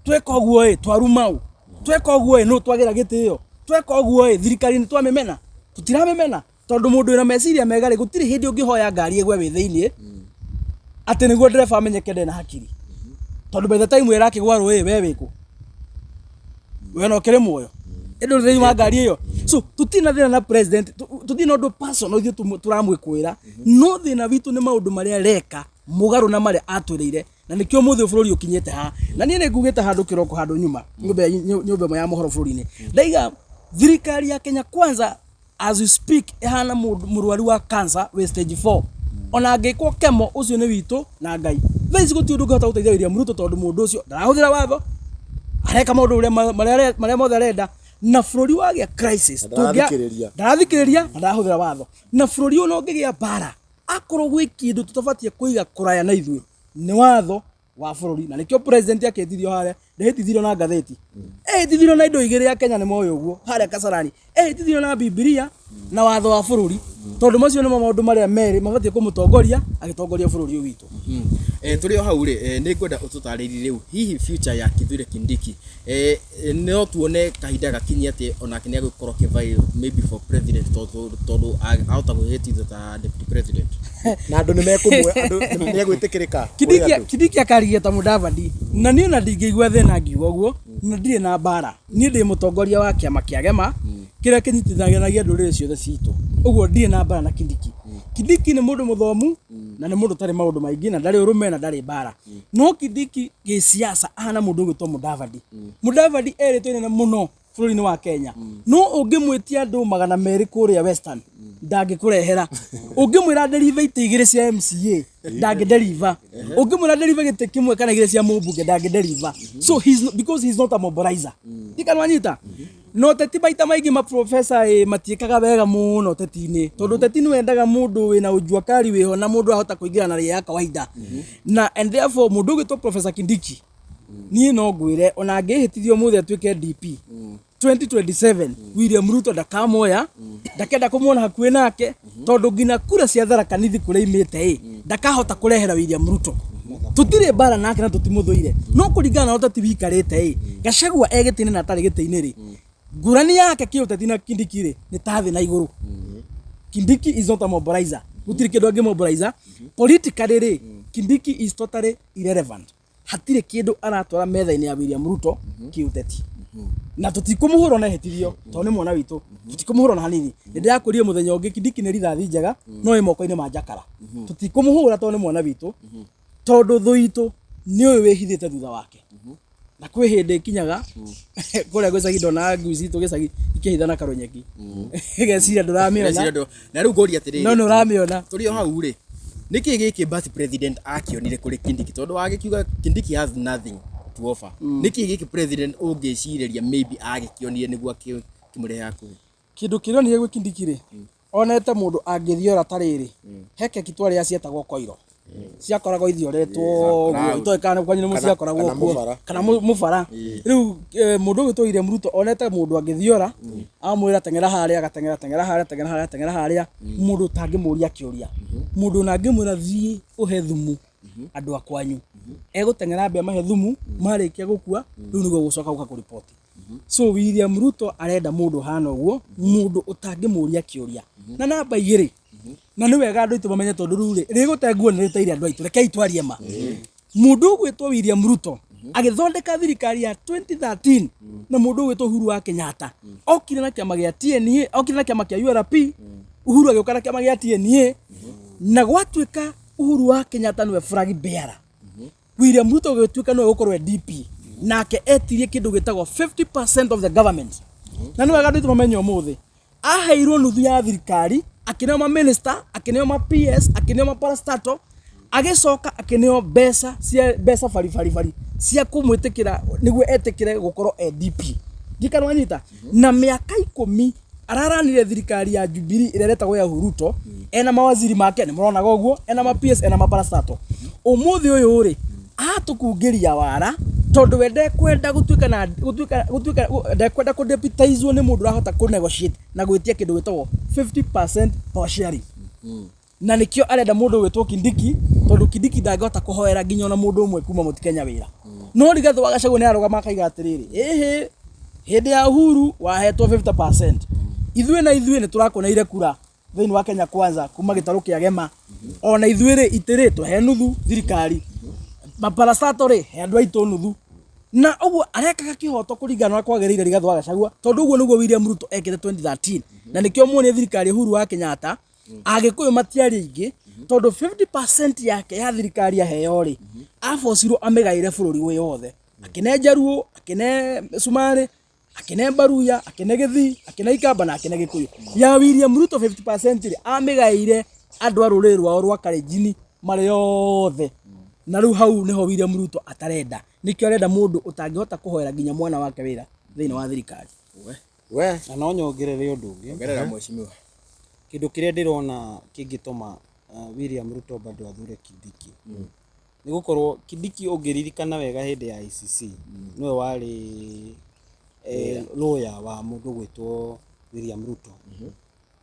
tweka ũguo ĩ twaruma ũ, tweka ũguo ĩ nũ twagĩra gĩtĩo, tweka ũguo ĩ thirikari nĩ twamĩmena, tũtiramĩmena tondũ mũndũ wĩna meciria mega rĩ gũtirĩ hĩndĩ ũngĩhoya ngari ĩgwe wĩ thĩiniĩ atĩ nĩguo ndereba amenyeke ndarĩ na hakiri, tondũ by the time ĩrakĩgwa rũĩ we wĩkũ, we no ũkĩrĩ muoyo ĩndĩ ũrĩ thĩinĩ wa ngari ĩyo. So tũtirĩ na thĩna na president, tũtirĩ na ũndũ personal ithuĩ tũramwĩkũĩra, no thĩna witũ nĩ maũndũ marĩa areka mũgarũ na marĩa atwĩrĩire, na nĩkĩo ũmũthĩ bũrũri ũkinyĩte haha. Na niĩ nĩ ngugĩte handũ kĩroko handũ nyuma nyũmba ĩmwe ya mohoro bũrũri-inĩ, ndaiga thirikari ya Kenya Kwanza as we speak ĩhana mũrwaru wa cancer wĩ stage 4, ona angĩkwo kemo ũcio nĩ witũ na Ngai. Thaa ici gũtirĩ ũndũ ũngĩhota gũteithia William Ruto tondũ mũndũ ũcio ndarahũthĩra watho, areka maũndũ ũrĩa marĩa mothe arenda, na bũrũri wagĩa crisis Ndarathikĩrĩria. Ndarathikĩrĩria na ndarahũthĩra watho, na bũrũri ũyũ no ũngĩgĩa mbara akorwo gwĩ kĩndũ tũtabatiĩ kũiga kũraya na ithuĩ nĩ watho wa bũrũri. Na nĩkĩo president akĩtithio harĩa ndehĩtithirio na ngathĩti, ehĩtithirio na indo igĩrĩ ya Kenya nĩ moĩ ũguo harĩa Kasarani, ehĩtithirio na Bibilia na watho wa bũrũri, tondũ macio nĩmo maũndũ marĩa merĩ mabatiĩ kũmũtongoria agĩtongoria bũrũri ũyũ witũ. Tũrĩ o hau rĩ, nĩ ngwenda ũtũtarĩrie rĩu hihi future ya Kithure Kindiki, no tuone kahinda gakinye atĩ onake nĩ agũkorwo akĩvie maybe for president, tondũ ahota kwĩhĩtithio ta deputy president? Na andũ nĩ mekũmwe, andũ nĩ egwĩtĩkĩrĩka kũrĩ Kindiki andũ. Kindiki akarigia ta Mudavadi, na niĩ ona ndingĩigua thĩna ngiuga ũguo, na ndirĩ na mbara. Niĩ ndĩ mũtongoria wa kĩama kĩa Gema kĩrĩa kĩnyitithanagia ndũrĩrĩ ciothe citũ, ũguo ndirĩ na mbara na Kindiki. Kindiki nĩ mũndũ mũthomu na nĩ mũndũ ũtarĩ maũndũ maingĩ na ndarĩ ũrũme na ndarĩ mbara, no Kindiki gĩsiasa ahana mũndũ ũgwĩtwo Mudavadi. Mudavadi erĩtwo inene mũno bũrũri-inĩ wa Kenya, no ũngĩmwĩtia andũ 200 kũrĩa Western ndangĩkũrehera, ũngĩmwĩra deliver itĩ igĩrĩ cia MCA ndangĩdeliver, ũngĩmwĩra deliver gĩtĩ kĩmwe kana igĩrĩ cia mũmbunge ndangĩdeliver. So he's not, because he's not a mobilizer. Ndikanwanyita no teti maita maingĩ maprofesa ĩ matiĩkaga wega mũno teti-inĩ, tondũ teti nĩ wendaga mũndũ wĩna ũjua kari wĩho na mũndũ ahota kũingĩra na rĩa ya kawaida, na and therefore mũndũ ũgwĩtwo Professor Kindiki niĩ no ngwĩre ona angĩhĩtithio ũmũthĩ atuĩke DP 2027, William Ruto ndakamoya, ndakenda kũmuona hakuhĩ nake, tondũ nginya kura cia Tharaka Nithi kũrĩa imĩte ĩ ndakahota kũrehera William Ruto. Tũtirĩ mbara nake na tũtimũthũire, no kũringana na ũteti wikarĩte ĩ Gachagua e gĩtĩ-inĩ na atarĩ gĩtĩ-inĩ rĩ, ngũrani yake kĩũteti na Kindiki rĩ nĩ ta thĩ na igũrũ. Kindiki is not a mobilizer, gũtirĩ kĩndũ angĩmobilizer politically rĩ. Kindiki is totally irrelevant, hatirĩ kĩndũ aratwara metha-inĩ ya William Ruto kĩũteti, na tũtikũmũhũra ona ehĩtithio tondũ nĩ mwana witũ, tũtikũmũhũra ona hanini. Nĩ ndĩrakwĩrire mũthenya ũngĩ Kindiki nĩ rithathi njega no ĩ moko-inĩ ma njakara. Tũtikũmũhũra tondũ nĩ mwana witũ, tondũ thũ itũ nĩ ũyũ wĩhithĩte thutha wake, na kwĩ hĩndĩ ĩkinyaga kũrĩa gĩcagi ndona ngui citũ gĩcagi ikĩhitha na karũnyeki, ĩgeciria ndũramĩona. Na rĩu ngũria atĩrĩrĩ, no nĩ ũramĩona. Tũrĩ o hau rĩ, nĩkĩ gĩkĩ basi president akĩonire kũrĩ Kindiki, tondũ wagĩkiuga Kindiki has nothing to offer? Nĩkĩ gĩkĩ president ũngĩcirĩria maybe agĩkĩonire nĩguo akĩmũrehe hakuhĩ? Kĩndũ kĩrĩa onire gwĩ Kindiki rĩ, onete mũndũ angĩthiora ta rĩrĩ, he keki twarĩa cietagwo koiro, ciakoragwo ithioretwo ũguo, itoĩ kana kwanyu nĩ ciakoragwo kana kuo. Mũbara. Kana mũbara. Rĩu mũndũ ũgwĩtwo William Ruto onete mũndũ angĩthiora amwĩra teng'era harĩa, agateng'era, teng'era harĩa, teng'era harĩa, teng'era harĩa, mũndũ ũtangĩmũria kĩũria, mũndũ ona angĩmwĩra thiĩ ũhe thumu andũ a kwanyu egũteng'era ambe amahe thumu, marĩkia gũkua rĩu nĩguo gũcoka gũka kũripoti. So William Ruto arenda mũndũ ũhana ũguo, mũndũ ũtangĩmũria kĩũria. Na namba igĩrĩ, na nĩ wega andũ aitũ mamenye, tondũ rĩu rĩ rĩgũte nguo nĩ rĩteire andũ aitũ, rekei twarie ma. Mũndũ ũgwĩtwo William Ruto agĩthondeka thirikari ya 2013 na mũndũ ũgwĩtwo Uhuru wa Kenyatta okire na kĩama gĩa TNA, okire na kĩama kĩa URP, Uhuru agĩũka na kĩama gĩa TNA, na gwatuĩka Uhuru wa Kenyatta nĩwe flag bearer. William Ruto gũtuĩka nĩwe gũkorwo e DP, nake etirie kĩndũ gĩtagwo 50% of the government. Na nĩ wega andũ aitũ mamenye ũmũthĩ aheirwo nuthu ya thirikari, akĩneo ma minister, akĩneo ma PS, akĩneo ma parastatal. Agĩcoka akĩneo mbeca cia mbeca baribari cia kũmwĩtĩkĩra nĩguo etĩkĩre gũkorwo e DP. Ndikana wanyita na mĩaka 10 araranire thirikari ya Jubilee ĩrĩa ĩretagwo ya Ruto, ena mawaziri make nĩ mũronaga ũguo, ena ma PS, ena maparastato. Ũmũthĩ ũyũ rĩ, atũkungĩria wara tondũ we ndekwenda gũtuĩka na gũtuĩka gũtuĩka ndekwenda kũdeputizwo nĩ mũndũ ũrahota kũ negotiate na gwĩtia kĩndũ gĩtagwo 50% power sharing. Na nĩkĩo arenda mũndũ ũgwĩtwo Kindiki, tondũ Kindiki ndangĩhota kũhoera nginya ona mũndũ ũmwe kuma Mount Kenya wĩra. No Rigathĩ wa Gachagua nĩ arũgama akaiga atĩrĩrĩ, ĩhĩ, hĩndĩ ya Uhuru wahetwo 50%, ithuĩ na ithuĩ nĩ tũrakũneire kura thĩinĩ wa Kenya Kwanza kuma gĩtarũ kĩa Gema, ona ithuĩ rĩ itĩ rĩ tũhe nuthu thirikari, maparastato rĩ he andũ aitũ nuthu. Na ũguo arekaga kĩhoto kũringana na ũrĩa kwagĩrĩire Rigathĩ wa Gachagua, tondũ ũguo nĩguo William Ruto ekĩte 2013. Na nĩkĩo muonire thirikari Uhuru wa Kenyatta Agĩkũyũ matiarĩ aingĩ, tondũ 50% yake ya thirikari aheo rĩ, abocirwo amĩgaĩre bũrũri wĩ wothe, akĩne Njaruo, akĩne Cumarĩ, akĩne Mbaruya, akĩne Gĩthii, akĩne Ikamba na akĩne Gĩkũyũ. Ya William Ruto 50% rĩ, amĩgaĩire andũ a rũrĩrĩ rwao rwa Kalenjin marĩ othe. Na rĩu hau nĩho William Ruto atarenda, nĩkĩo arenda mũndũ ũtangĩhota kũhoera nginya mwana wake wĩra thĩinĩ wa thirikari. We. Na no nyongerere ũndũ ũngĩ. Ongerera, mheshimiwa. Kĩndũ kĩrĩa ndĩrona kĩngĩtũma William Ruto bado athure Kindiki nĩ gũkorwo Kindiki, ũngĩririkana wega, hĩndĩ ya ICC nĩwe warĩ lawyer wa mũndũ gwĩtwo William Ruto.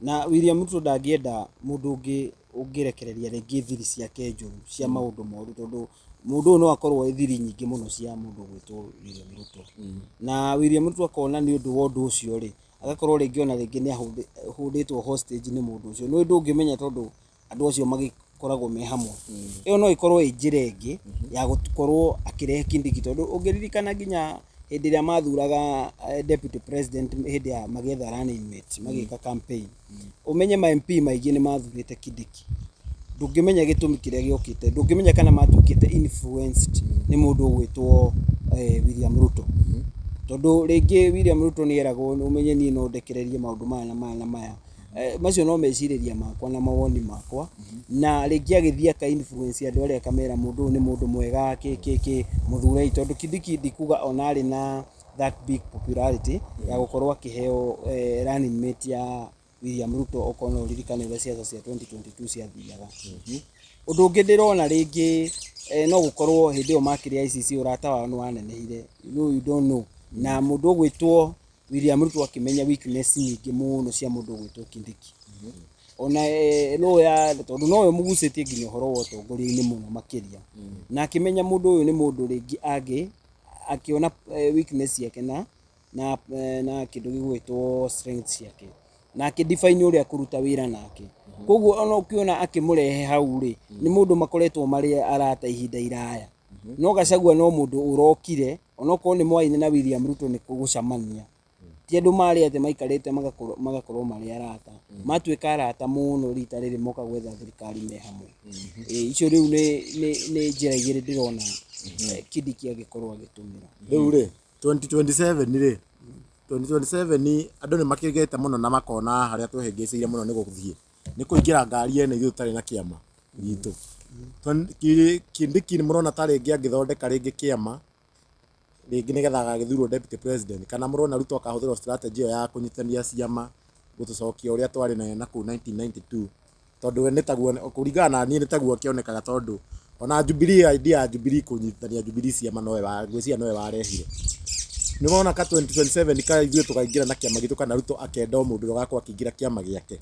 Na William Ruto ndangĩenda mũndũ ũngĩ ũngĩrekereria rĩngĩ thiri ciake njũru cia maũndũ moru, tondũ mũndũ ũyũ no akorwo e thiri nyingĩ mũno cia mũndũ gwĩtwo William Ruto. Na William Ruto akona nĩ ũndũ wa ũndũ ũcio rĩ, agakorwo rĩngĩ ona rĩngĩ nĩ ahũndĩtwo hostage nĩ mũndũ ũcio. Nĩ ndũngĩmenya tondũ andũ acio magĩkoragwo me hamwe. Ĩyo no ĩkorwo ĩ njĩra ĩngĩ ya gũkorwo akĩrehe Kindiki, tondũ ũngĩririkana nginya hĩndĩ ĩrĩa mathuraga deputy president, hĩndĩ ya magĩetha running mate, magĩka campaign, ũmenye ma MP maingĩ nĩ mathurĩte Kindiki. Ndũngĩmenya gĩtũmi kĩrĩa gĩokĩte, ndũngĩmenya kana matuĩkĩte influenced nĩ mũndũ ũgwĩtwo William Ruto, tondũ rĩngĩ William Ruto nĩ eragwo, ũmenye niĩ no ndekererie maũndũ maya na maya na maya. Macio no mecirĩria makwa na mawoni makwa. Na rĩngĩ agĩthiĩ aka influence andũ arĩa, akamera mũndũ ũyũ nĩ mũndũ mwega, kĩ kĩ kĩ, mũthurei, tondũ Kindiki ndikuga ona arĩ na that big popularity ya gũkorwo akĩheo running mate ya William Ruto, okorwo no ũririkane ũrĩa ciaca cia 2022 ciathiaga. Ũndũ ũngĩ ndĩrona rĩngĩ, no gũkorwo hĩndĩ ĩyo makĩrĩ ICC ũrata wao nĩ wanenehire, you don't know. Na mũndũ ũgwĩtwo William Ruto akĩmenya weakness nyingĩ mũno cia mũndũ ũgwĩtwo Kindiki, ona no ya tondũ nowe mũgucĩtie nginya ũhoro wa ũtongoria-inĩ mũno makĩria, na akĩmenya mũndũ ũyũ nĩ mũndũ rĩngĩ angĩ akĩona weakness ciake na kĩndũ gĩgwĩtwo strength ciake, na akĩ define ũrĩa kũruta wĩra nake. Koguo ona ũkĩona akĩmũrehe hau rĩ, nĩ mũndũ makoretwo marĩ arata ihinda iraya. No Gachagua no mũndũ ũrokire, onokorwo nĩ mwaine na William Ruto nĩ gũcamania, ti andũ marĩ atĩ maikarĩte magakorwo marĩ arata. Matuĩka arata mũno rita rĩrĩ moka gwetha thirikari me hamwe. Icio rĩu nĩ njĩra igĩrĩ ndĩrona Kindiki agĩkorwo agĩtũmĩra. Rĩu rĩ, 2027 rĩ, 2027 andũ nĩ makĩgĩte mũno na makona harĩa twĩhĩngĩcĩire mũno nĩ gũthiĩ nĩ kũingĩra ngari ene ithuĩ tũtarĩ na kĩama gitũ. Kindiki nĩ mũrona ta rĩngĩ angĩthondeka rĩngĩ kĩama rĩngĩ nĩgetha agagĩthurwo deputy president, kana mũrona Ruto akahũthĩra strategy ĩyo ya kũnyitithania ciama gũtũcokia ũrĩa twarĩ nayo na kũu 1992? Tondũ we nĩ taguo, kũringana na niĩ, nĩ taguo kĩonekaga, tondũ ona Jubilee, idea ya Jubilee kũnyitithania Jubilee ciama nowe wa ngwĩciria nowe warehire. Nĩ wona ka 2027 ka ithuĩ tũkaingĩra na kĩama gitũ, kana Ruto akenda o mũndũ ũrĩa ũgakorwo akĩingĩra kĩama gĩake?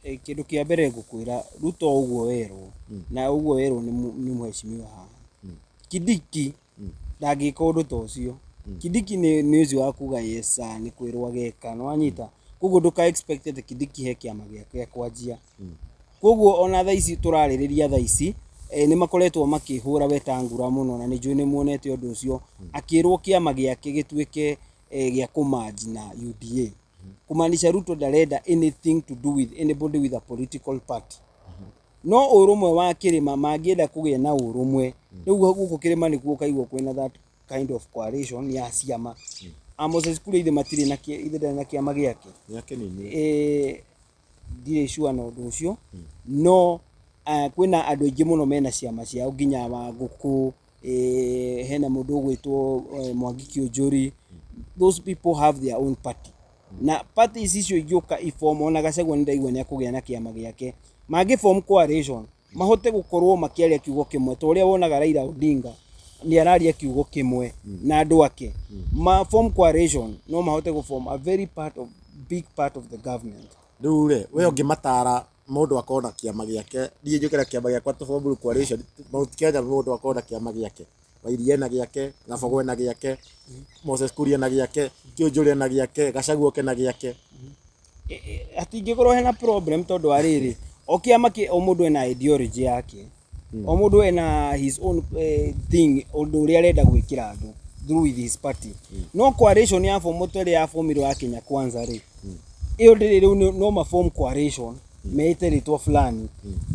Kĩndũ kĩa mbere ngũkwĩra, Ruto ũguo werwo na ũguo werwo nĩ mheshimiwa haha, Kindiki ndangĩka ũndũ ta ũcio. Kindiki nĩ ũcio wa kuga yes sir, nĩ kwĩrwo ageka, nĩ wanyita? Koguo ndũka expect atĩ Kindiki he kĩama gĩake kwanjia. Koguo ona thaa ici tũrarĩrĩria thaa ici, nĩ makoretwo makĩhũra Wetangula mũno, na nĩ njũĩ nĩ muonete ũndũ ũcio akĩrwo kĩama gĩake gĩtuĩke gĩa kũmanji na UDA, kumaanisha Ruto ndarenda anything to do with anybody with a political party. No ũrũmwe wa kĩrĩma mangĩenda kũgĩa na ũrũmwe rĩu gũkũ kĩrĩma nĩkuo ũkaigua kwĩna that kind of coalition ya ciama. A Moses Kuria ithe matirĩ na ithe ndarĩ na kĩama gĩake. Nĩ akĩnini. Ndirĩ sure na ũndũ ũcio, no Kwĩna andũ aingĩ mũno mena ciama ciao nginya Wangũkũ, hena mũndũ ũgwĩtwo Mwangi Kĩũnjũri. Those people have their own party. Na parties icio ingĩũka iform, ona Gachagua nĩ ndaigua nĩ akũgĩa na kĩama gĩake. Mangĩ form coalition, mahote gũkorwo makĩaria kiugo kĩmwe ta ũrĩa wonaga Raila Odinga nĩ araria kiugo kĩmwe na andũ ake. Ma form coalition no mahote gũ form a very part of big part of the government. Rĩu rĩ, we ũngĩmatara mũndũ akorwo na kĩama gĩake, niĩ njũke na kĩama gĩakwa tũ form coalition, Mount Kenya mũndũ akorwo na kĩama gĩake, Wairia ena gĩake, Gabogo ena gĩake, Moses Kuria ena gĩake, Kĩũnjũri ena gĩake, Gachagua oke na gĩake. Hatingĩkorwo hena problem tondũ wa rĩrĩ, o kĩama kĩ o mũndũ ena ideology yake, o mũndũ ena his own thing, ũndũ ũrĩa arenda gwĩkĩra andũ through with his party. No coalition ya form ta ĩrĩa yaformirwo ya Kenya Kwanza rĩ, ĩyo ndĩrĩ rĩu no ma form coalition meĩte rĩtwa fulani.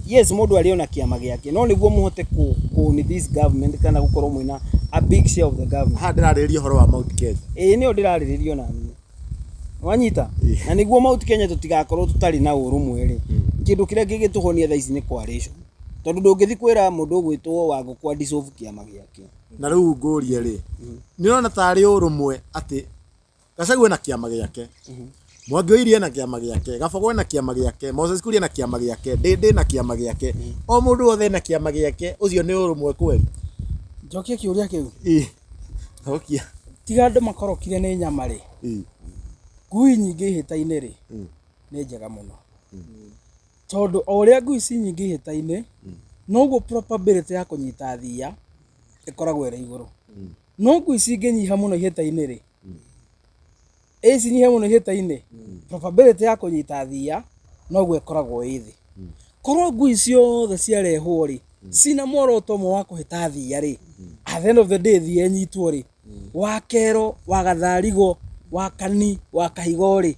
Yes, mũndũ arĩ ona kĩama gĩake, no nĩguo mũhote kũ own this government kana gũkorwo mwĩna a big share of the government. Haha ndĩrarĩrĩria ũhoro wa Mount Kenya. Ĩĩ, nĩyo ndĩrarĩrĩria onaniĩ, wanyita? Na nĩguo Mount Kenya tũtigakorwo tũtarĩ na ũrũmwe rĩ, kĩndũ kĩrĩa kĩngĩtũhonia thaa ici nĩ coalition, tondũ ndũngĩthiĩ kwĩra mũndũ ũgwĩtwo Wangũkũ a dissolve kĩama gĩake. Na rĩu ngũrie rĩ, nĩ ũrona tarĩ ũrũmwe atĩ Gachagua ena kĩama gĩake, Mwangi wa Iria ena kĩama gĩake, Gabogo ena kĩama gĩake, Moses Kuria ena kĩama gĩake, Ndĩndĩ ena kĩama gĩake, o mũndũ wothe ena kĩama gĩake, ũcio nĩ ũrũmwe kweli? Njokie kĩũria kĩu. Ĩ, cokia. Tiga andũ makorokire nĩ nyama rĩ, ngui nyingĩ ihĩta-inĩ rĩ, nĩ njega mũno, tondũ o ũrĩa ngui ci nyingĩ ihĩta-inĩ, noguo probability ya kũnyita thiia ĩkoragwo ĩrĩ igũrũ. No ngui cingĩnyiha mũno ihĩta-inĩ rĩ, ĩ cinyihe mũno ihĩta-inĩ, probability ya kũnyita thiia noguo ĩkoragwo ĩ thĩ. Korwo ngui ciothe ciarehwo rĩ, cina muoroto ũmwe wa kũhĩta thiia rĩ, at the end of the day thiia ĩnyitwo rĩ, wa kero, wa gatharigo, wa kani, wa kahigo rĩ,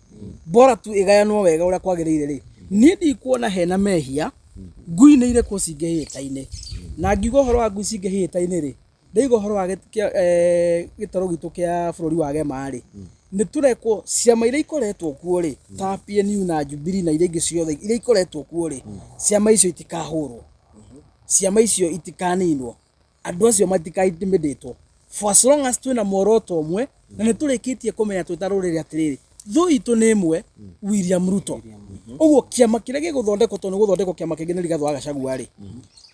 bora tu ĩgayanwo wega ũrĩa kwagĩrĩire rĩ, niĩ ndikuona hena mehia. Ngui nĩ irekwo cingĩhe ihĩta-inĩ, na ngiuga ũhoro wa ngui cingĩhe ihĩta-inĩ rĩ, ndaiga ũhoro wa gĩtarũ gitũ kĩa bũrũri wa Gema rĩ, nĩ tũrekwo ciama iria ikoretwo kuo rĩ, ta PNU na Jubilee na iria ingĩ ciothe iria ikoretwo kuo rĩ, ciama icio itikahũrwo, ciama icio itikaninwo, andũ acio matika-intimidatwo, for as long as twĩna muoroto ũmwe na nĩ tũrĩkĩtie kũmenya twĩ ta rũrĩrĩ atĩrĩrĩ, thũ itũ nĩ ĩmwe, William Ruto. Ũguo kĩama kĩrĩa gĩgũthondekwo, tondũ nĩ gũthondekwo kĩama kĩngĩ nĩ Rigathĩ wa Gachagua rĩ,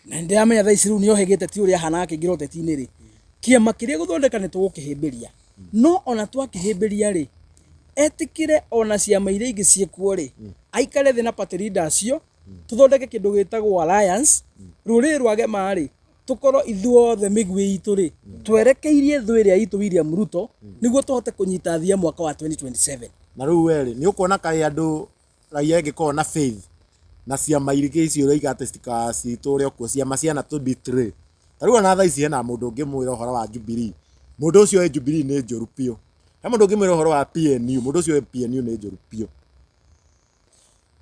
na nĩ ndĩramenya thaa ici rĩu nĩ ohĩgĩte, ti ũrĩa ahanaga akĩingĩra ũteti-inĩ rĩ, kĩama kĩrĩa gũthondeka nĩ tũgũkĩhĩmbĩria. No ona twakĩhĩmbĩria rĩ, etĩkĩre ona ciama iria ingĩ ciĩkuo rĩ, aikare thĩ na party leader acio, tũthondeke kĩndũ gĩtagwo alliance. Rũrĩrĩ rwa Gema rĩ, tũkorwo ithuothe mĩguĩ itũ rĩ twerekeirie thũ ĩrĩa itũ William Ruto, nĩguo tũhote kũnyita thia mwaka wa 2027. Na rĩu we rĩ, nĩ ũkuona kaĩ andũ raia ĩngĩkorwo na faith na ciama ingĩ icio ũroiga atĩ citikacitũre kuo, ciama ciana tũ betray? Ta rĩu ona thaa ici hena mũndũ ũngĩmwĩra ũhoro wa Jubilee, mũndũ ũcio wĩ Jubilee nĩ njũru biũ. He mũndũ ũngĩmwĩra ũhoro wa PNU, mũndũ ũcio wĩ PNU nĩ njũru biũ.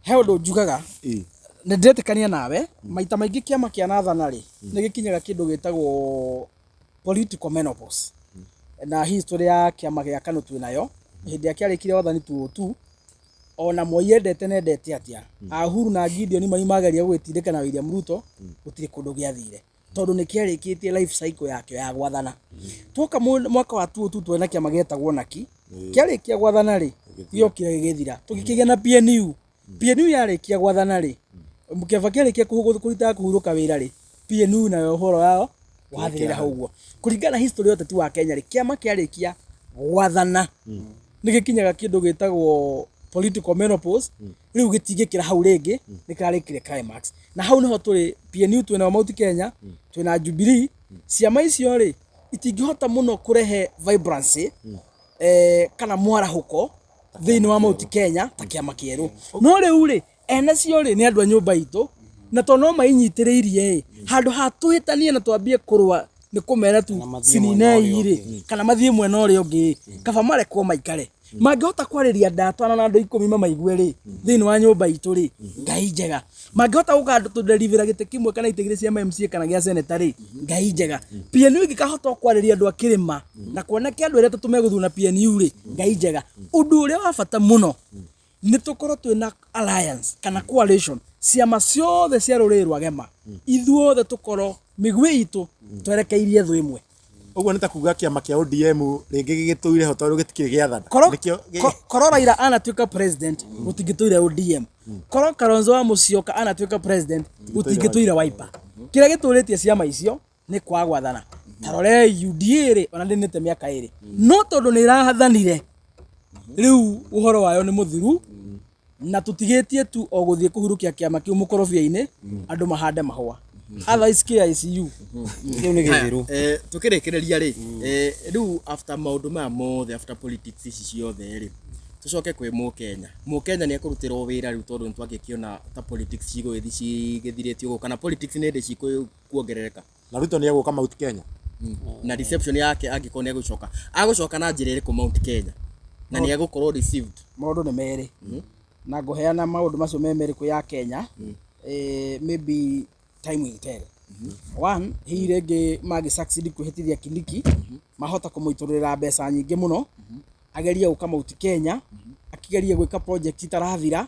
He ũndũ njugaga, nĩ ndĩretĩkania nawe. Maita maingĩ kĩama kĩa nathana rĩ, nĩ gĩkinyaga kĩndũ gĩtagwo political menopause, na history ya kĩama gĩa KANU twĩ nayo hĩndĩ ĩrĩa kĩarĩkire wathani 2002, ona Moi endete na endete atĩa, Uhuru na Gideon Moi mageria gũgĩtindĩka na William Ruto, gũtirĩ kũndũ gĩathire, tondũ nĩ kĩarĩkĩtie life cycle yakĩo ya gwathana. Twoka mwaka wa 2002, twena kĩama gĩetagwo Naki, kĩarĩkia gwathana rĩ, gĩokire gĩgĩthira, tũgĩkĩgĩa na PNU. PNU yarĩkia gwathana rĩ, kĩaba kĩarĩkia kũrita kũhurũka wĩra rĩ, PNU nayo ũhoro wao wathirĩra hau. Ũguo kũringana na history ya ũteti wa Kenya rĩ, kĩama kĩarĩkia gwathana nĩ gĩkinyaga kĩndũ gĩtagwo political menopause. Rĩu gĩtingĩkĩra hau rĩngĩ, nĩ kĩrarĩkire climax, na hau nĩho tũrĩ. PNU twĩna Mount Kenya, twĩna Jubilee. Ciama icio rĩ, itingĩhota mũno kũrehe vibrancy kana mwarahũko thĩinĩ wa Mount Kenya ta kĩama kĩerũ. No rĩu rĩ, ene cio rĩ, nĩ andũ a nyũmba itũ, na tondũ no mainyitĩrĩirie ĩ, handũ ha tũhĩtanie na twambie kũrũa nĩ kũmera tu Kana mathiĩ mwena cininei ũrĩa rĩ, ũngĩ. Kana mathiĩ mwena ũrĩa ũngĩ ĩ, kaba marekwo maikare. Mangĩhota kwarĩria ndatwana na andũ 10 mamaigue rĩ, thĩinĩ wa nyũmba itũ rĩ, Ngai njega. Mangĩhota gũka tũderivĩra gĩtĩ kĩmwe kana itĩ igĩrĩ cia MCA kana gĩa seneta rĩ, Ngai njega. PNU ĩngĩkahota kwarĩria andũ a kĩrĩma na kuoneke andũ arĩa atatũ megũthuna PNU rĩ, Ngai njega. Ũndũ ũrĩa wa bata mũno nĩ tũkorwo twĩna alliance kana coalition. Ciama ciothe cia rũrĩrĩ rwa Gema, ithuothe tũkorwo mĩguĩ itũ twerekeirie thũ ĩmwe. Ũguo nĩ ta kuga kĩama kĩa ODM rĩngĩ gĩgĩtũire ho tondũ gĩtikĩrĩ gĩathana. Korwo Nĩkĩo korwo Raila anatuĩka president, gũtingĩtũire ODM. Korwo Kalonzo wa Musyoka anatuĩka president, gũtingĩtũire Wiper. Kĩrĩa gĩtũrĩtie ciama icio nĩ kwaga gwathana. Ta rorei UDA rĩ, ona ndĩnĩte mĩaka 2, no tondũ nĩ ĩrathanire, rĩu ũhoro wayo nĩ mũthiru, na tũtigĩtie tu o gũthiĩ kũhurũkia kĩama kĩu mũkorobia-inĩ, andũ mahande mahũa. Otherwise KICU Kĩu nĩ gĩthiru. Tukĩrĩkĩrĩria rĩ, rĩu after maũndũ maya mothe, after politics ici ciothe rĩ, tũcoke kwĩ mũkenya. Mũkenya nĩ ekũrutĩrwo wĩra rĩu, tondũ nĩ twagĩkĩona ta politics cigũgĩthiĩ cigĩthirĩtie ũguo, kana politics nĩ hĩndĩ cikuongerereka. Na Ruto nĩ egũka Mount Kenya. Na reception yake, angĩkorwo nĩ egũcoka, agũcoka na njĩra ĩrĩkũ Mount Kenya, na nĩ egũkorwo received? Maũndũ nĩ merĩ, na ngũheana maũndũ macio me merĩ kwĩ ya Kenya. Maybe time will tell. One, hihi rĩngĩ mangĩ succeed kwĩhĩtithia Kindiki, mahota kũmũitũrũrĩra mbeca nyingĩ mũno, agerie gũka Mount Kenya, akĩgerie gwĩka project itarathira,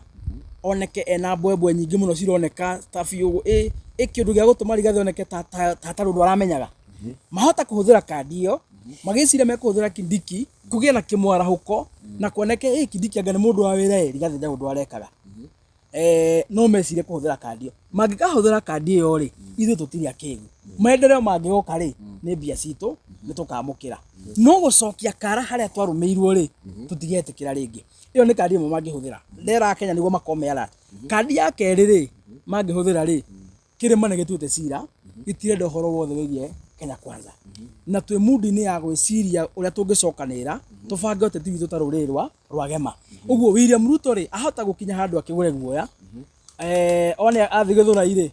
oneke ena mbwembwe nyingĩ mũno cironeka ta biũ ĩ kĩũndũ gĩa gũtũma Rigathĩ oneke ta hatarĩ ũndũ aramenyaga. Mahota kũhũthĩra kandi ĩyo, magĩciria mekũhũthĩra Kindiki kũgĩe na kĩmwarahũko na kuoneke ĩ Kindiki anga nĩ mũndũ wa wĩra, ĩ Rigathĩ ndarĩ ũndũ arekaga. No mecirie kũhũthĩra kandi ĩyo. Mangĩkahũthĩra kandi ĩyo rĩ, ithuĩ tũtirĩ akĩgu. Maendeleo mangĩgoka rĩ, nĩ mbia citũ, nĩ tũkamũkĩra. No gũcokia kara harĩa twarũmĩirwo rĩ, tũtigetĩkĩra rĩngĩ. Ĩyo nĩ kandi ĩmwe mangĩhũthĩra. Ndera Kenya nĩguo makorwo me alert. Kandi ya kerĩ rĩ, mangĩhũthĩra rĩ, kĩrĩma nĩ gĩtuĩte cira, gĩtirenda ũhoro wothe wĩgiĩ Kenya Kwanza. Na twĩ mundi-inĩ ya gwĩciria ũrĩa tũngĩcokanĩrĩra, tũbange ũteti witũ ta rũrĩrĩ rwa Gema. Ũguo William Ruto rĩ, ahota gũkinya handũ akĩgũre guoya, one athiĩ Gĩthũrai rĩ,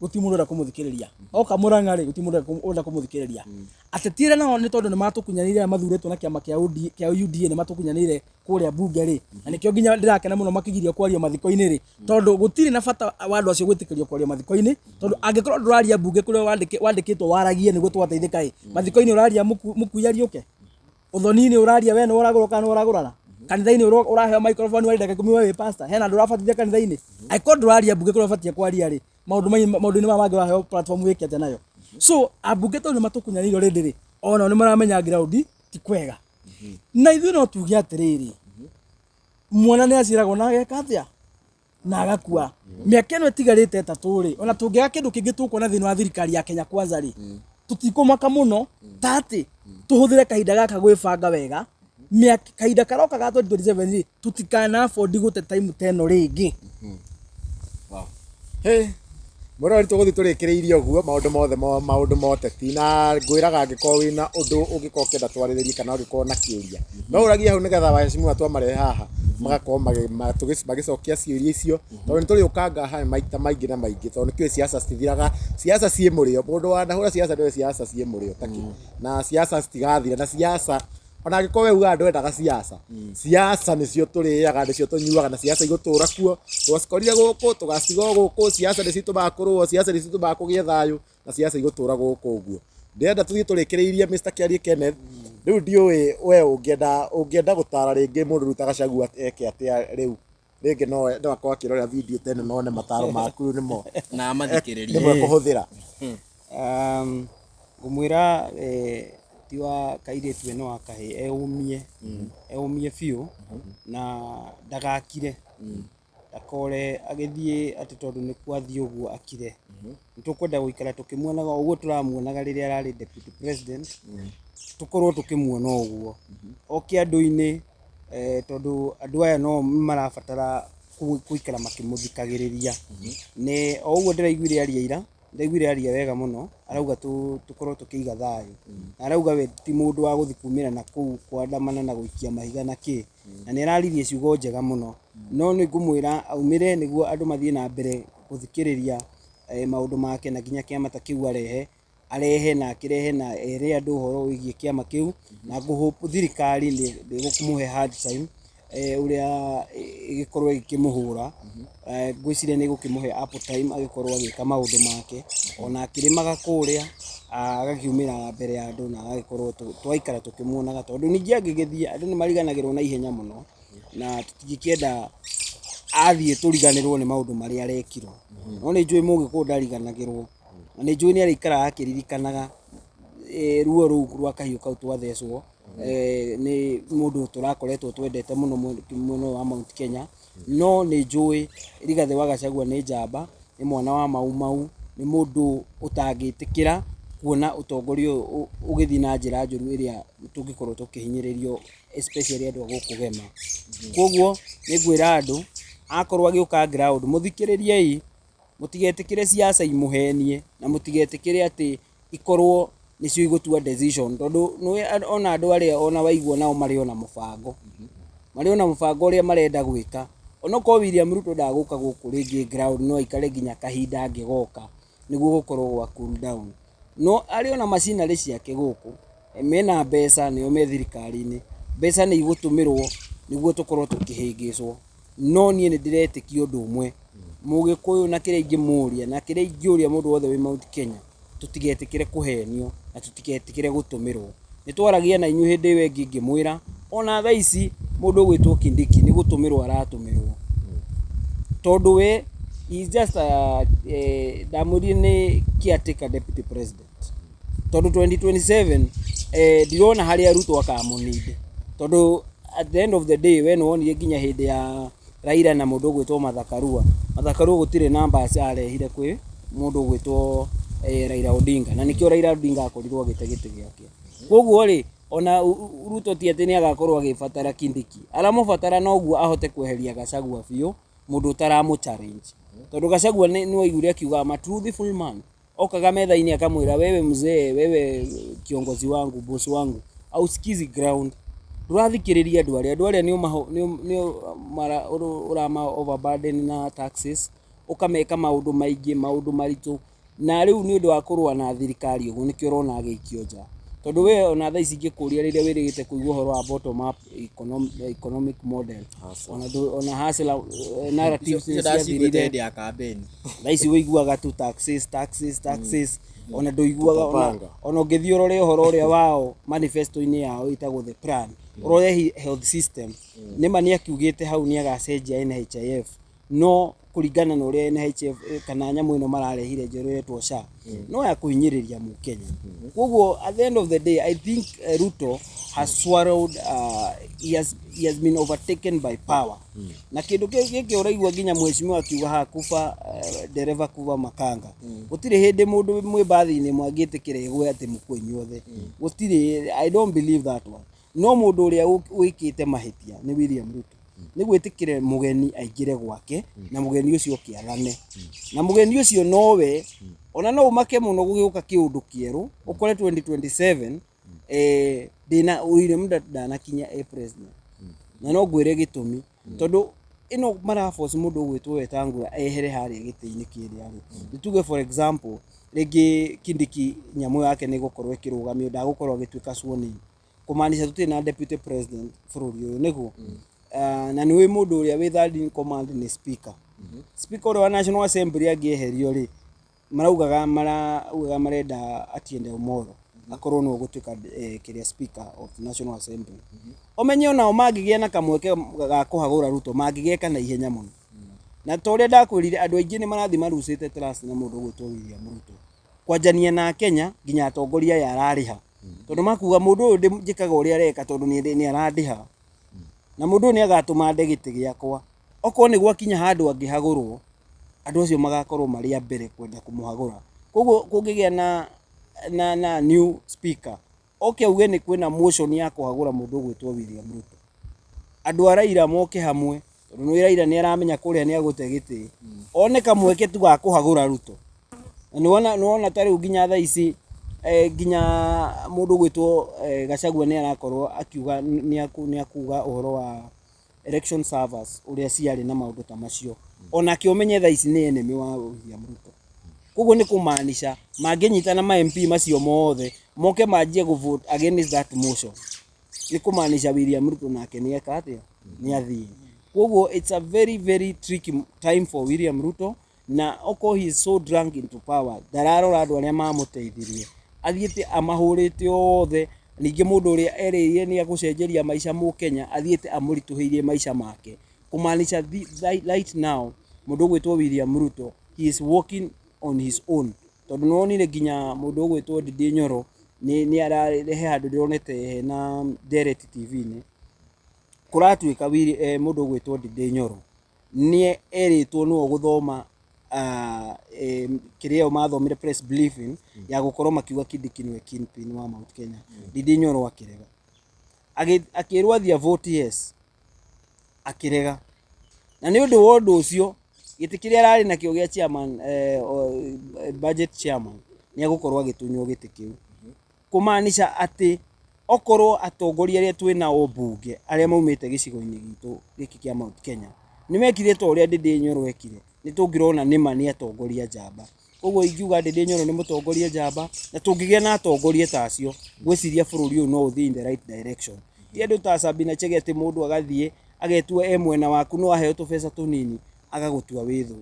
gũtirĩ mũndũ ũrenda kũmũthikĩrĩria. Oka Mũrang'a rĩ, gũtirĩ mũndũ ũrenda kũmũthikĩrĩria. Ateti arĩa nao nĩ tondũ nĩ matũkunyanĩire, arĩa mathurĩtwo na kĩama kĩa UDA nĩ matũkunyanĩire kũrĩa bunge rĩ, na nĩkĩo nginya ndĩrakena mũno makĩgirio kwaria mathiko-inĩ rĩ, tondũ gũtirĩ na bata wa andũ acio gwĩtĩkĩrio kwaria mathiko-inĩ, tondũ angĩkorwo ndũraria bunge kũrĩa wandĩkĩtwo waragie nĩguo tũgateithĩka ĩ, mathiko-inĩ ũraria mũkui ariũke, ũthoni-inĩ ũraria we nĩ ũragũrwo kana nĩ ũragũrana, kanitha-inĩ ũraheo microphone wa ndagĩka 10 we wĩ pastor, hena andũ ũrabatithia kanitha-inĩ, angĩkorwo ndũraria bunge kũrĩa ũbatiĩ kwaria rĩ, maũndũ-inĩ maya mangĩ ũraheo platform wĩke atĩa nayo? So ambunge tondũ nĩ matũkunyanĩire already rĩ, onao nĩ maramenya ground ti kwega. Na ithuĩ no tuge atĩrĩrĩ, mwana nĩ aciaragwo na ageka atĩa, na agakua. Mĩaka ĩno ĩtigarĩte 3 rĩ, ona tũngĩaga kĩndũ kĩngĩ tũkuona thĩinĩ wa thirikari ya Kenya Kwanza rĩ, tũtikũmaka mũno ta atĩ tũhũthĩre kahinda gaka gwĩbanga wega. Mĩaka kahinda karoka ga 2027 rĩ, tũtikana afford gũte time ta ĩno rĩngĩ. Wow. Hey, mũrori tũgũthiĩ tũrĩkĩrĩirie ũguo maũndũ mothe maũndũ ma ũteti, na ngwĩraga angĩkorwo wĩna ũndũ ũngĩkorwo ũkĩenda twarĩrĩrie kana ũngĩkorwo na kĩũria, no ũragie hau nĩgetha waheshimiwa twamarehe haha magakorwo magĩcokia ciũria icio, tondũ nĩ tũrĩũkanga haha maita maingĩ na maingĩ, tondũ nĩkĩũĩ siasa citithiraga, siasa ciĩ mũrĩo, mũndũ wanahũra siasa nĩoĩ siasa ciĩ mũrĩo takĩ, na siasa citigathira, na siasa ona angĩkorwo we ugaga ndwendaga siasa, siasa nĩcio tũrĩaga, nĩcio tũnyuaga, na siasa igũtũra kuo, twacikorire gũkũ tũgaciga o gũkũ, siasa nĩcio itũmaga kũrũo, siasa nĩcio itũmaga kũgĩe thayũ, na siasa igũtũra gũkũ ũguo. Ndĩrenda tũthiĩ tũrĩkĩrĩirie Mr. Kĩarie Kenneth, rĩu ndiũĩ we ũngĩenda gũtara rĩngĩ mũndũ rĩu ta Gachagua eke atĩa rĩu, rĩngĩ no akorwo akĩrora video ta ĩno none mataro maku rĩu nĩmo Na amathikĩrĩrie. Nĩmo ekũhũthĩra. Ngũmwĩra, ti wa kairĩtu ĩno wa kahĩĩ, eũmie biũ na ndagakire, ndakore agĩthiĩ atĩ tondũ nĩ kwathiĩ ũguo akire. Nĩ tũkwenda gũikara tũkĩmuonaga o ũguo tũramuonaga rĩrĩa ararĩ deputy president, tũkorwo tũkĩmuona ũguo oke andũ-inĩ, tondũ andũ aya no marabatara gũikara makĩmũthikagĩrĩria. Nĩ o ũguo ndĩraiguire aria ira, ndaiguire aria wega mũno, arauga tũkorwo tũkĩiga thayũ, na arauga we ti mũndũ wa gũthiĩ kumĩra na kũu kwandamana na gũikia mahiga na kĩ, na nĩ araririe ciugo njega mũno. No nĩ ngũmwĩra aumĩre nĩguo andũ mathiĩ na mbere gũthikĩrĩria maũndũ make, na nginya kĩama ta kĩu arehe na akĩrehe na ere andũ ũhoro wĩgiĩ kĩama kĩu, na ngũhope thirikari ndĩgũkũmũhe hard time, ũrĩa ĩgĩkorwo ĩkĩmũhũra. Ngwĩciria nĩ ĩgũkĩmũhe ample time agĩkorwo agĩka maũndũ make, ona akĩrĩmaga kũrĩa, agakiumĩra mbere ya andũ na agagĩkorwo twaikara tũkĩmuonaga, tondũ ningĩ angĩgĩthiĩ andũ nĩ mariganagĩrwo na ihenya mũno, na tũtingĩkĩenda Athiĩ tũriganĩrwo nĩ maũndũ marĩa arekirwo, no nĩ njũĩ Mũgĩkũyũ ndariganagĩrwo, na nĩ njũĩ nĩ arĩikaraga akĩririkanaga ruo rũu rwa kahiũ kau twathecwo nĩ mũndũ tũrakoretwo twendete mũno mwena ũyũ wa Mount Kenya. No nĩ njũĩ Rigathĩ wa Gachagua nĩ njamba, nĩ mwana wa Mau Mau, nĩ mũndũ ũtangĩtĩkĩra kuona ũtongoria ũyũ ũgĩthiĩ na njĩra njũru ĩrĩa tũngĩkorwo tũkĩhinyĩrĩrio, especially andũ a gũkũ Gema. Koguo nĩ ngwĩra andũ, akorwo agĩũka ground, mũthikĩrĩriei, mũtigetĩkĩre siasa imũhenie, na mũtigetĩkĩre atĩ ikorwo nĩcio igũtua decision, tondũ nĩũĩ ona andũ arĩa ona waigua nao marĩ ona mũbango, marĩ ona mũbango ũrĩa marenda gwĩka. Onokorwo William Ruto ndagũka gũkũ rĩngĩ ground, no aikare nginya kahinda angĩgoka nĩguo gũkorwo gwa cool down, no arĩ ona macinarĩ ciake gũkũ mena mbeca, nĩo me thirikari-inĩ, mbeca nĩ igũtũmĩrwo nĩguo tũkorwo tũkĩhĩngĩcwo. No niĩ nĩ ndĩretĩkia ũndũ ũmwe, Mũgĩkũyũ, na kĩrĩa ingĩmũria na kĩrĩa ingĩũria mũndũ wothe wĩ Mount Kenya, tũtigetĩkĩre kũhenio na tũtigetĩkĩre gũtũmĩrwo. Nĩ twaragia na inyuĩ hĩndĩ ĩyo ĩngĩ ngĩmwĩra ona thaa ici mũndũ ũgwĩtwo Kindiki nĩ gũtũmĩrwo aratũmĩrwo, tondũ we he is just a, ndamwĩrire nĩ caretaker deputy president, tondũ 2027 ndirona harĩa Ruto akamũninde, tondũ at the end of the day we nĩwonire nginya hĩndĩ ya Raila na mũndũ ũgwĩtwo Martha Karua. Martha Karua gũtirĩ numbers arehire kwĩ mũndũ ũgwĩtwo Raila Odinga, na nĩkĩo Raila Odinga akorirwo agĩte gĩtĩ gĩake. Koguo rĩ, ona Ruto ti atĩ nĩ agakorwo agĩbatara Kindiki, aramũbatara noguo ahote kweheria Gachagua biũ, mũndũ ũtaramũ challenge, tondũ Gachagua nĩ waiguire akiuga, "I'm a truthful man." Okaga metha-inĩ akamwĩra, "Wewe mzee, wewe kiongozi wangu, boss wangu, ausikizi ground, ndũrathikĩrĩria andũ arĩa nĩ ũrama overburden na taxes, ũkameka maũndũ maingĩ, maũndũ maritũ." Na rĩu nĩ ũndũ wa kũrũa na thirikari ũguo, nĩkĩo ũrona agĩikio nja, tondũ we ona thaa ici ingĩkũria, rĩrĩa wĩrĩgĩte kũigua ũhoro wa bottom up economic model, ona hustler narratives icio nĩ ndaciguĩte ciathirire. Hĩndĩ ya campaign. Thaa ici wĩiguaga tu taxes, taxes, taxes, ona ndũiguaga ona, Tutapanga. ona ũngĩthiĩ ũrore ũhoro ũrĩa wao manifesto-inĩ yao ĩtagwo The Plan, ũrore health system, nĩma nĩ akiugĩte hau nĩ agacenjia NHIF, no kũringana na ũrĩa NHIF kana nyamũ ĩno mararehire njerũ ĩretwo SHA, no ya kũhinyĩrĩria mũkenya. Koguo at the end of the day, I think Ruto has swallowed, he has been overtaken by power, na kĩndũ gĩkĩ ũraigua nginya mheshimiwa akiuga haha kuba dereva kuba makanga, gũtirĩ hĩndĩ mũndũ mwĩ mbathi-inĩ mwangĩtĩkĩra ĩgwe atĩ mũkue inyuothe, gũtirĩ. I don't believe that one. No mũndũ ũrĩa wĩkĩte mahĩtia nĩ William Ruto, nĩ gwĩtĩkĩre mũgeni aingĩre gwake, na mũgeni ũcio kĩathane, na mũgeni ũcio nowe ona no ũmake mũno gũgĩũka kĩũndũ kĩerũ, ũkore 2027 ndĩna William Ruto ndanakinya e president. Na no ngwĩre gĩtũmi, tondũ ĩno maraforce mũndũ ũgwĩtwo Wetangula ehere harĩa gĩtĩ-inĩ kĩrĩa rĩ, nĩ tuge for example rĩngĩ Kindiki nyamũ yake nĩ ĩgũkorwo ĩkĩrũgamio, ndagũkorwo agĩtuĩka sworn in, kũmaanisha tũtirĩ na deputy president bũrũri ũyũ nĩguo. Na nĩ wĩ mũndũ ũrĩa wĩ third in command nĩ speaker, speaker ũrĩa wa National Assembly angĩeherio rĩ, maraugaga marenda Atieno Omolo akorwo nĩwe ũgũtuĩka kĩrĩa speaker of National Assembly. Ũmenye onao mangĩgĩa na kamweke ga kũhagũra Ruto, mangĩgeka na ihenya mũno, na ta ũrĩa ndakwĩrire, andũ aingĩ nĩ marathiĩ marucĩte trust na mũndũ ũgwĩtwo William Ruto, kwanjania na Kenya nginya atongoria aya ararĩha, tondũ makuga mũndũ ũyũ njĩkaga ũrĩa areka tondũ nĩ arandĩha, na mũndũ ũyũ nĩ agatũma nde gĩtĩ gĩakwa. Okorwo nĩ gwakinya handũ angĩhagũrwo, andũ acio magakorwo marĩ a mbere kwenda kũmũhagũra. Koguo kũngĩgĩa na new speaker oke auge nĩ kwĩna motion ya kũhagũra mũndũ ũgwĩtwo William Ruto, andũ a Raila moke hamwe, tondũ nĩ Raila nĩ aramenya kũrĩa nĩ agũte gĩtĩ, one kamweke tu ga kũhagũra Ruto. Na nĩwona ta rĩu nginya thaa ici nginya mũndũ ũgwĩtwo Gachagua nĩ arakorwo akiuga nĩ akuga ũhoro wa election servers ũrĩa ciarĩ na maũndũ ta macio, onake ũmenye thaa ici nĩ enemy wa William Ruto. Koguo nĩ kũmaanisha mangĩnyitana ma MP macio mothe moke manjie gũ vote against that motion, nĩ kũmaanisha William Ruto nake nĩ eka atĩa, nĩ athiĩ. Koguo it's a very very tricky time for William Ruto, na okorwo he is so drunk into power, ndararora andũ arĩa mamũteithirie, athiĩte amahũrĩte othe. Ningĩ mũndũ ũrĩa erĩire nĩ egũcenjeria maica mũkenya, athiĩte amũritũhĩirie maica make. Kumaanisha right now mũndũ ũgwĩtwo William Ruto, he is working on his own, tondũ nĩwonire nginya mũndũ ũgwĩtwo Ndindi Nyoro nĩ ararehe handũ ndĩronete hena Direct TV-inĩ kũratuĩka mũndũ ũgwĩtwo Ndindi Nyoro nĩ erĩtwo nĩwe ũgũthoma kĩrĩa o mathomire press briefing ya gũkorwo makiuga Kindiki nĩwe kingpin wa Mount Kenya. Ndindi Nyoro akĩrega. Akĩrwo athiĩ vote yes, akĩrega, na nĩ ũndũ wa ũndũ ũcio gĩtĩ kĩrĩa ararĩ nakĩo gĩa chairman, budget chairman, nĩ egũkorwo agĩtunywo gĩtĩ kĩu, kũmaanisha atĩ okorwo atongoria arĩa twĩ nao mbunge arĩa maumĩte gĩcigo-inĩ gitũ gĩkĩ kĩa Mount Kenya nĩ mekire ta ũrĩa Ndindi Nyoro ekire, nĩ tũngĩrona nĩma nĩ atongoria njamba. Koguo ingiuga Ndindi Nyoro nĩ mũtongoria njamba, na tũngĩgĩa na atongoria ta acio, ngwĩciria bũrũri ũyũ no ũthiĩ in the right direction. Ti andũ ta Sabina Chege atĩ mũndũ agathiĩ agetua e mwena waku no aheo tũbeca tũnini agagũtua wĩ thũ.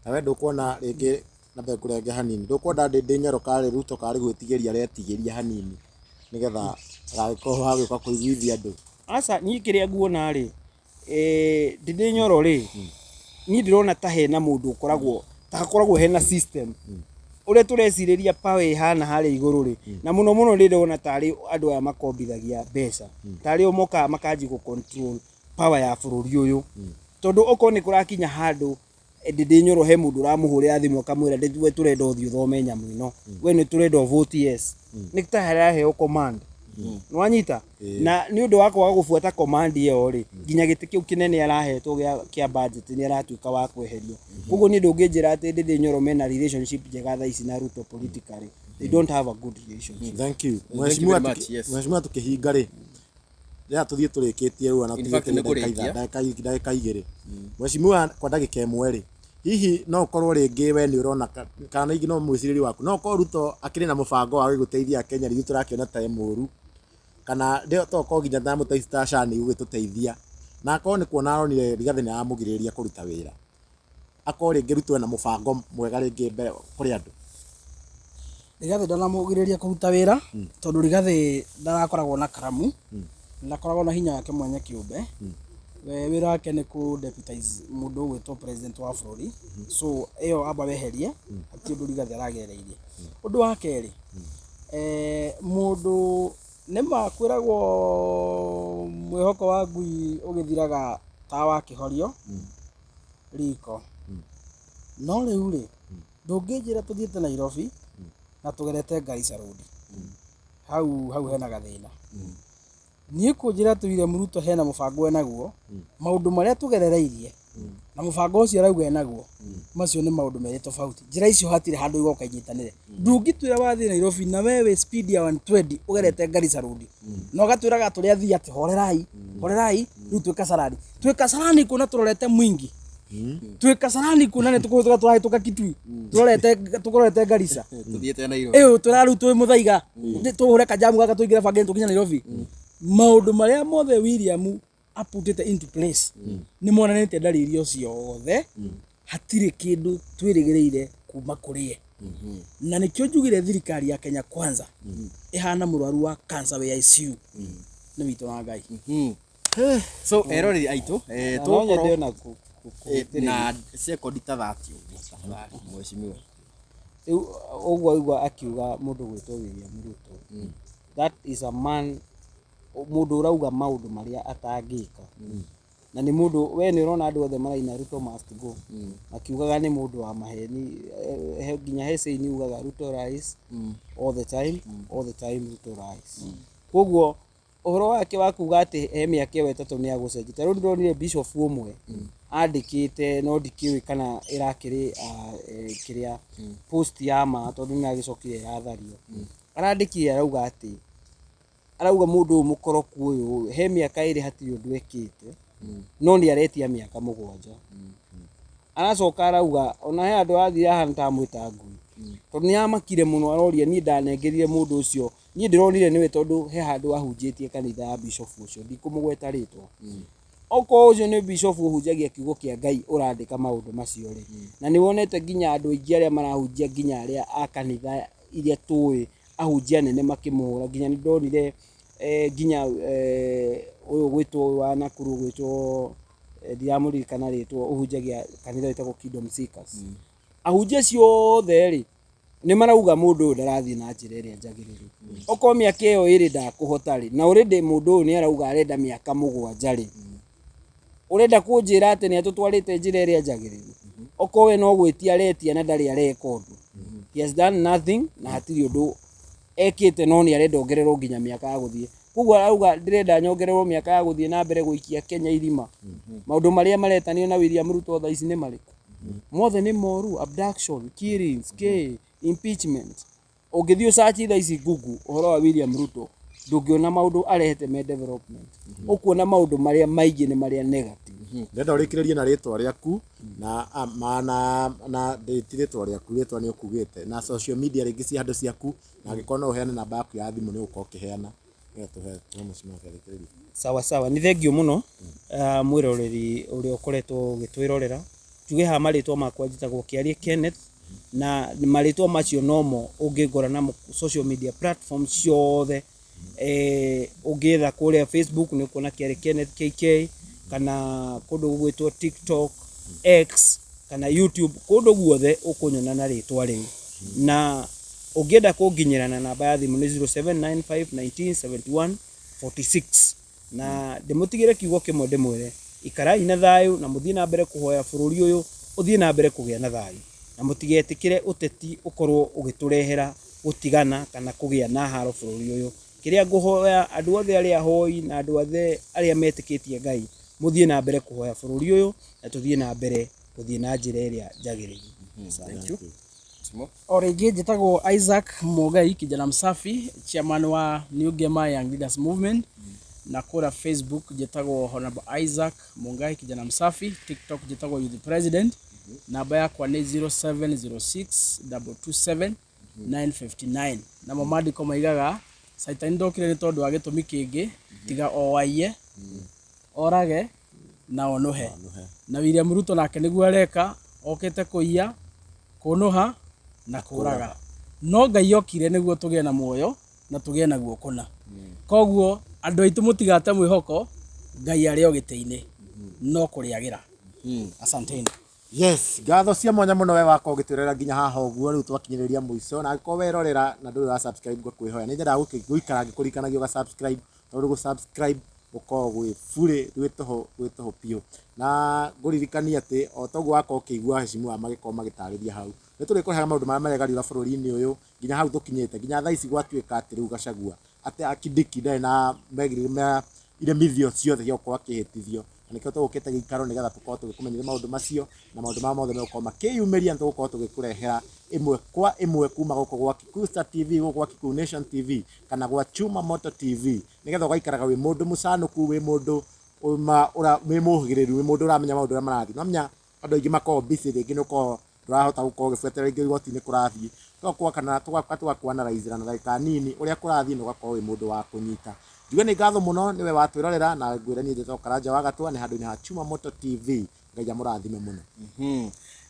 Na we ndũkuona rĩngĩ na mbere kũrenge hanini, ndũkuona Ndindi Nyoro karĩ Ruto karĩ gwĩtigĩria aretigĩria hanini nĩgetha agagĩkorwo wa gũka kũiguithia andũ? Aca, niĩ kĩrĩa nguona rĩ, Ndindi Nyoro rĩ, niĩ ndĩrona ta hena mũndũ ũkoragwo ta hakoragwo hena system ũrĩa tũrecirĩria power ĩhana harĩa igũrũ rĩ, na mũno mũno ndĩrona tarĩ andũ aya makombithagia mbeca, tarĩ o mokaga makanji gũ control power ya bũrũri ũyũ, tondũ okorwo nĩ kũrakinya handũ Ndindi Nyoro he mũndũ ũramũhũrĩra thimũ akamwĩra, "We tũrenda ũthiĩ ũthome nyamũ ĩno, we nĩ tũrenda ũvote yes," nĩ ta haraheo command, nĩwanyita? Na nĩ ũndũ wa kwaga gũbuata command ĩyo rĩ, nginya gĩtĩ kĩu kĩnene arahetwo kĩa budget nĩ aratuĩka wa kweherio. Koguo niĩ ndũngĩnjĩra atĩ Ndindi Nyoro mena relationship njega thaa ici na Ruto. Politically they don't have a good relationship. Thank you. Thank you Mheshimiwa. very much, yes. Mheshimiwa, tukĩhinga rĩ, rĩrĩa tũthiĩ tũrĩkĩtie rĩu ona In fact, tũthiĩte nĩ kũrĩkia. ndagĩka 2, Mheshimiwa, kwa ndagĩka 1 rĩ, hihi no ũkorwo rĩngĩ we nĩ ũrona kana ingĩ no mwĩcirĩrie waku, no ũkorwo Ruto akĩrĩ na mũbango wa gũgĩteithia Kenya rĩu tũrakĩona ta e mũru, kana to korwo nginya nyamũ ta ici ta SHA nĩ igũgĩtũteithia, na akorwo nĩ kuona aronire Rigathĩ nĩ aramũgirĩrĩria kũruta wĩra, akorwo rĩngĩ Ruto ena mũbango mwega rĩngĩ mbere kũrĩ andũ? Rigathĩ ndanamũgirĩrĩria kũruta wĩra, tondũ Rigathĩ ndarakoragwo na karamu, ndakoragwo na hinya wake mwene kĩũmbe. We wĩra wake nĩ kũ deputize mũndũ ũgwĩtwo president wa bũrũri, so ĩyo amba weherie, hatirĩ ũndũ Rigathĩ aragereirie. Ũndũ wa kerĩ, mũndũ nĩma kwĩragwo mwĩhoko wa ngui ũgĩthiraga ta wakĩhorio riko, no rĩu rĩ, ndũngĩnjĩra tũthiĩte Nairobi na tũgerete Garissa Road, hau hau hena gathĩna. Niĩ kũnjĩra atĩ William Ruto hena mũbango enaguo, maũndũ marĩa tũgerereirie na mũbango ũcio arauga enaguo, macio nĩ maũndũ merĩ tofauti. Njĩra icio hatirĩ handũ igoka inyitanĩre. Ndũngĩtwĩra wathiĩ Nairobi na we wĩ speed ya 120 ũgerete Garissa Road, na ũgatwĩraga tũrĩa athii atĩ horerai horerai, rĩu twĩ Kasarani, twĩ Kasarani kuona tũrorete mwingi, twĩ Kasarani kuona nĩ tũkũhĩtũka, tũrahĩtũka Kitui tũrorete, tũrorete Garissa. Tuthiĩte Nairobi. Ĩyo tũra rĩu twĩ Mũthaiga, tũhũre kajamu gaka tũingĩre bangĩ tũkinye Nairobi. Maũndũ marĩa mothe William aputĩte into place nĩ monanĩtie ndariri o ciothe, hatirĩ kĩndũ twĩrĩgĩrĩire kuma kũrĩ ye, na nĩkĩo njugire thirikari ya Kenya Kwanza ĩhana mũrwaru wa cancer wĩ ICU. Nĩ witũ na Ngai. So eroreri aitũ, Na no nyende tũgũkorwo ona kũhĩtĩrĩria. na sekondi ta 30 ũguo tafadhali mheshimiwa. Rĩu ũguo aigua akiuga mũndũ gwĩtwo William Ruto, that is a man, mũndũ ũrauga maũndũ marĩa atangĩka, na nĩ mũndũ we nĩ ũrona andũ othe maraina "Ruto must go", makiugaga nĩ mũndũ wa maheni. Nginya he saying ugaga "Ruto lies all the time, all the time Ruto lies". Koguo ũhoro wake wa kuga atĩ he mĩaka ĩyo 3 nĩ agũcenjia, ta rĩu ndĩronire bishop ũmwe andĩkĩte, no ndikĩũĩ kana ĩrakĩrĩ kĩrĩa post ya ma, tondũ nĩ agĩcokire ĩrathario. Arandĩkire arauga atĩ arauga mũndũ ũyũ mũkoroku ũyũ he mĩaka 2 hatirĩ ũndũ ekĩte, no nĩ aretia mĩaka 7. Aracoka arauga ona he andũ athire ahana ta amwĩta ngui, tondũ nĩ amakire mũno. Aroria niĩ ndanengerire mũndũ ũcio, niĩ ndĩronire nĩwe, tondũ he handũ ahunjĩtie kanitha ya bishop ũcio, ndikũmũgweta rĩtwa. Okorwo ũcio nĩ bishop ũhunjagia kiugo kĩa Ngai ũrandĩka maũndũ macio rĩ, na nĩ wonete nginya andũ aingĩ arĩa marahunjia, nginya arĩa a kanitha iria tũĩ, ahunjia anene makĩmũhũra. Nginya nĩ ndonire nginya ũyũ gwĩtwo wa Nakuru gwĩtwo Ndiramũririkana rĩtwa, ũhunjagia kanitha wĩtagwo Kingdom Seekers. Ahunjia acio othe rĩ, nĩ marauga mũndũ ũyũ ndarathiĩ na njĩra ĩrĩa njagĩrĩru. Okorwo mĩaka ĩyo ĩrĩ ndakũhota rĩ, na already mũndũ ũyũ nĩ arauga arenda mĩaka 7 rĩ, ũrenda kũnjĩra atĩ nĩ atũtwarĩte njĩra ĩrĩa njagĩrĩru? Okorwo we no gwĩtia aretia na ndarĩ areka ũndũ, he has done nothing, na hatirĩ ũndũ ekĩte, no nĩ arenda ongererwo nginya mĩaka ya gũthiĩ. Koguo arauga ndĩrenda nyongererwo mĩaka ya gũthiĩ na mbere gũikia Kenya irima. Maũndũ marĩa maretanio na William Ruto thaa ici nĩ marĩkũ? Mothe nĩ moru: abduction, killings, k impeachment. Ũngĩthiĩ ũcaci thaa ici Google ũhoro wa William Ruto, ndũngĩona maũndũ arehete me development. Ũkuona maũndũ marĩa maingĩ nĩ marĩa negative. Ndĩrenda ũrĩkĩrĩrie na rĩtwa rĩaku na na ti rĩtwa rĩaku, rĩtwa nĩ ũkugĩte, na social media rĩngĩ ci handũ ciaku, na angĩkorwo no ũheane namba yaku ya thimũ nĩ ũgũkorwo ũkĩheana nĩgetha tũhe mũcimio kĩarĩkĩrĩria. Sawa sawa, nĩ thengiũ mũno, mwĩroreri ũrĩa ũkoretwo ũgĩtwĩrorera. Njuge haha marĩtwa makwa njĩtagwo Kĩarie Kenneth, na marĩtwa macio nomo ũngĩngora namo social media platform ciothe. Ũngĩetha kũrĩa Facebook nĩ ũkuona Kĩarie Kenneth KK, kana kũndũ gũgwĩtwo TikTok, X kana YouTube, kũndũ guothe ũkũnyona na rĩtwa rĩu. Na ũngĩenda kũnginyĩra na namba ya thimũ nĩ 0795 19 71 46. Na ndĩmũtigĩre kiugo kĩmwe, ndĩmwĩre ikarai na thayũ na mũthiĩ na mbere kũhoya bũrũri ũyũ ũthiĩ na mbere kũgĩa na thayũ, na mũtigetĩkĩre ũteti ũkorwo ũgĩtũrehera gũtigana kana kũgĩa na haro bũrũri ũyũ. Kĩrĩa ngũhoya andũ othe arĩa ahoi na andũ othe arĩa metĩkĩtie Ngai, mũthiĩ na mbere kũhoya bũrũri ũyũ na tũthiĩ na mbere gũthiĩ na njĩra ĩrĩa njagĩrĩru. Thank you. Timo. O rĩngĩ njĩtagwo Isaac Mugai, kijana msafi, chairman wa New Gema Young Leaders Movement, na kũrĩa Facebook njĩtagwo Honorable Isaac Mungai, kijana msafi. TikTok njĩtagwo Youth President. Namba yakwa nĩ 0706 227 959. Namo maandĩko maigaga Caitani ndokire nĩ tondũ wa gĩtũmi kĩngĩ tiga o aiye, orage na onuhe. Na William Ruto nake nĩguo areka, okĩte kũiya, kũnũha na kũraga, no Ngai okire nĩguo tũgĩe na muoyo na tũgĩe naguo kũna. Koguo andũ aitũ, mũtigate mwĩhoko, Ngai arĩ o gĩtĩ-inĩ no kũrĩagĩra. Asanteni. Yes, ngatho cia mwanya mũno we wakwa ũgĩtwĩrora nginya haha ũguo. Rĩu twakinyĩrĩria mũico, na angĩkorwo werorera na ndũrĩ wa subscribe, ngũkwĩhoya, nĩ nyendaga gũikara ngĩkũririkanagia ũga subscribe, tondũ gũ subscribe gũkoragwo gwĩ burĩ, gwĩ tũhũ, gwĩ tũhũ biũ. Na ngũririkanie atĩ o toguo wakorwo ũkĩigua heshimiwa magĩkorwo magĩtarĩria hau, nĩ tũrĩkũrehaga maũndũ marĩa maregariũra bũrũri-inĩ ũyũ nginya hau tũkinyĩte, nginya thaa ici gwatuĩka atĩ rĩu Gachagua atĩ Kindiki ndarĩ na megirĩ na iremithio ciothe cia gũkorwo akĩhĩtithio. Na nĩkĩo tũgũkĩte gĩikaro nĩgetha tũkorwo tũgĩkũmenyithia maũndũ macio na maũndũ marĩa mothe megũkorwo makĩyumĩria. Nĩ tũgũkorwo tũgĩkũrehera ĩmwe kwa ĩmwe kuma gũkũ gwa Kikuyu Star TV, gũkũ gwa Kikuyu Nation TV kana gwa Chuma Moto TV, nĩgetha ũgaikaraga wĩ mũndũ mũcanũku, wĩ mũndũ ũma wĩ mũhĩgĩrĩru, wĩ mũndũ ũramenya maũndũ ũrĩa marathiĩ. Nwamenya andũ aingĩ makoragwo busy, rĩngĩ nĩ ũkoragwo ndũrahota gũkorwo ũgĩbuatĩrĩra rĩngĩ igoti-inĩ kũrathiĩ, tũgakuoa kana tũgakuanalyzĩra na ndagĩka nini ũrĩa kũrathiĩ, na ũgakorwo wĩ mũndũ wa kũnyita. Njuge nĩ ngatho mũno nĩwe watwĩrorera, na ngwĩre niĩ njĩtagwo Karanja wa Gatua, nĩ handũ-inĩ ha Chuma Moto TV. Ngai amũrathime mũno.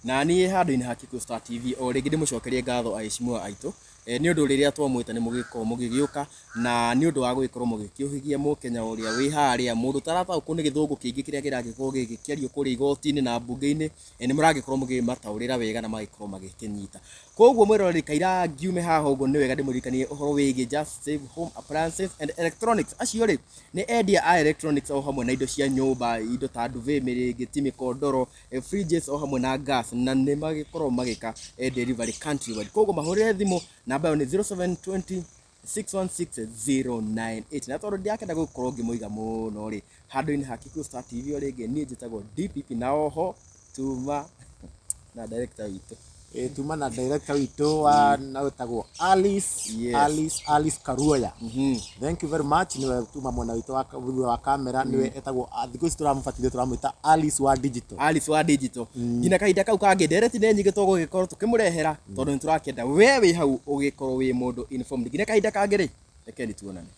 Na niĩ handũ-inĩ ha Kikuyu Star TV o rĩngĩ ndĩmũcokerie ngatho aheshimiwa aitũ, nĩ ũndũ rĩrĩa twamwĩta nĩ mũgĩkorwo mũgĩgĩũka, na nĩ ũndũ wa gũgĩkorwo mũgĩkĩũhĩgia mũkenya ũrĩa wĩ harĩa, mũndũ ũtarataũkwo nĩ gĩthũngũ kĩingĩ kĩrĩa kĩragĩkorwo gĩgĩkĩario kũrĩa igoti-inĩ na mbunge-inĩ. Nĩ mũragĩkorwo mũgĩmataũrĩra wega na magĩkorwo magĩkĩnyita. Koguo mwĩroreri, kaira ngiume haha ũguo, nĩ wega ndĩmũririkanie ũhoro wĩgiĩ Just Save Home Appliances and Electronics. Acio rĩ nĩ endia a electronics o hamwe na indo cia nyũmba, indo ta duvet, mĩrĩngĩti, mĩkondoro, fridges o hamwe na gas, na nĩ magĩkorwo magĩka delivery countrywide. Koguo mahũrĩre thimũ, namba ĩyo nĩ 0720 616098. Na tondũ ndirakenda gũkorwo ngĩmũiga mũno rĩ, handũ-inĩ ha Kikuyu Star TV o rĩngĩ niĩ njĩtagwo DPP, na oho tuma na director witũ. Tuma na director witũ wa na wĩtagwo Alice. Yes. Alice, Alice Karuoya. Thank you very much. Niwe tuma mwena witũ wa thutha wa kamera, niwe etagwo, thikũ ici tũramũbatithia tũramwĩta Alice wa digital. Alice wa digital. Nginya kahinda kau kangĩ, ndereti nĩ nyingĩ tũgũgĩkorwo tũkĩmũrehera, tondũ nĩ tũrakĩenda we wĩ hau ũgĩkorwo wĩ mũndũ informed. Nginya kahinda kangĩ rĩ, rekeni tuonane.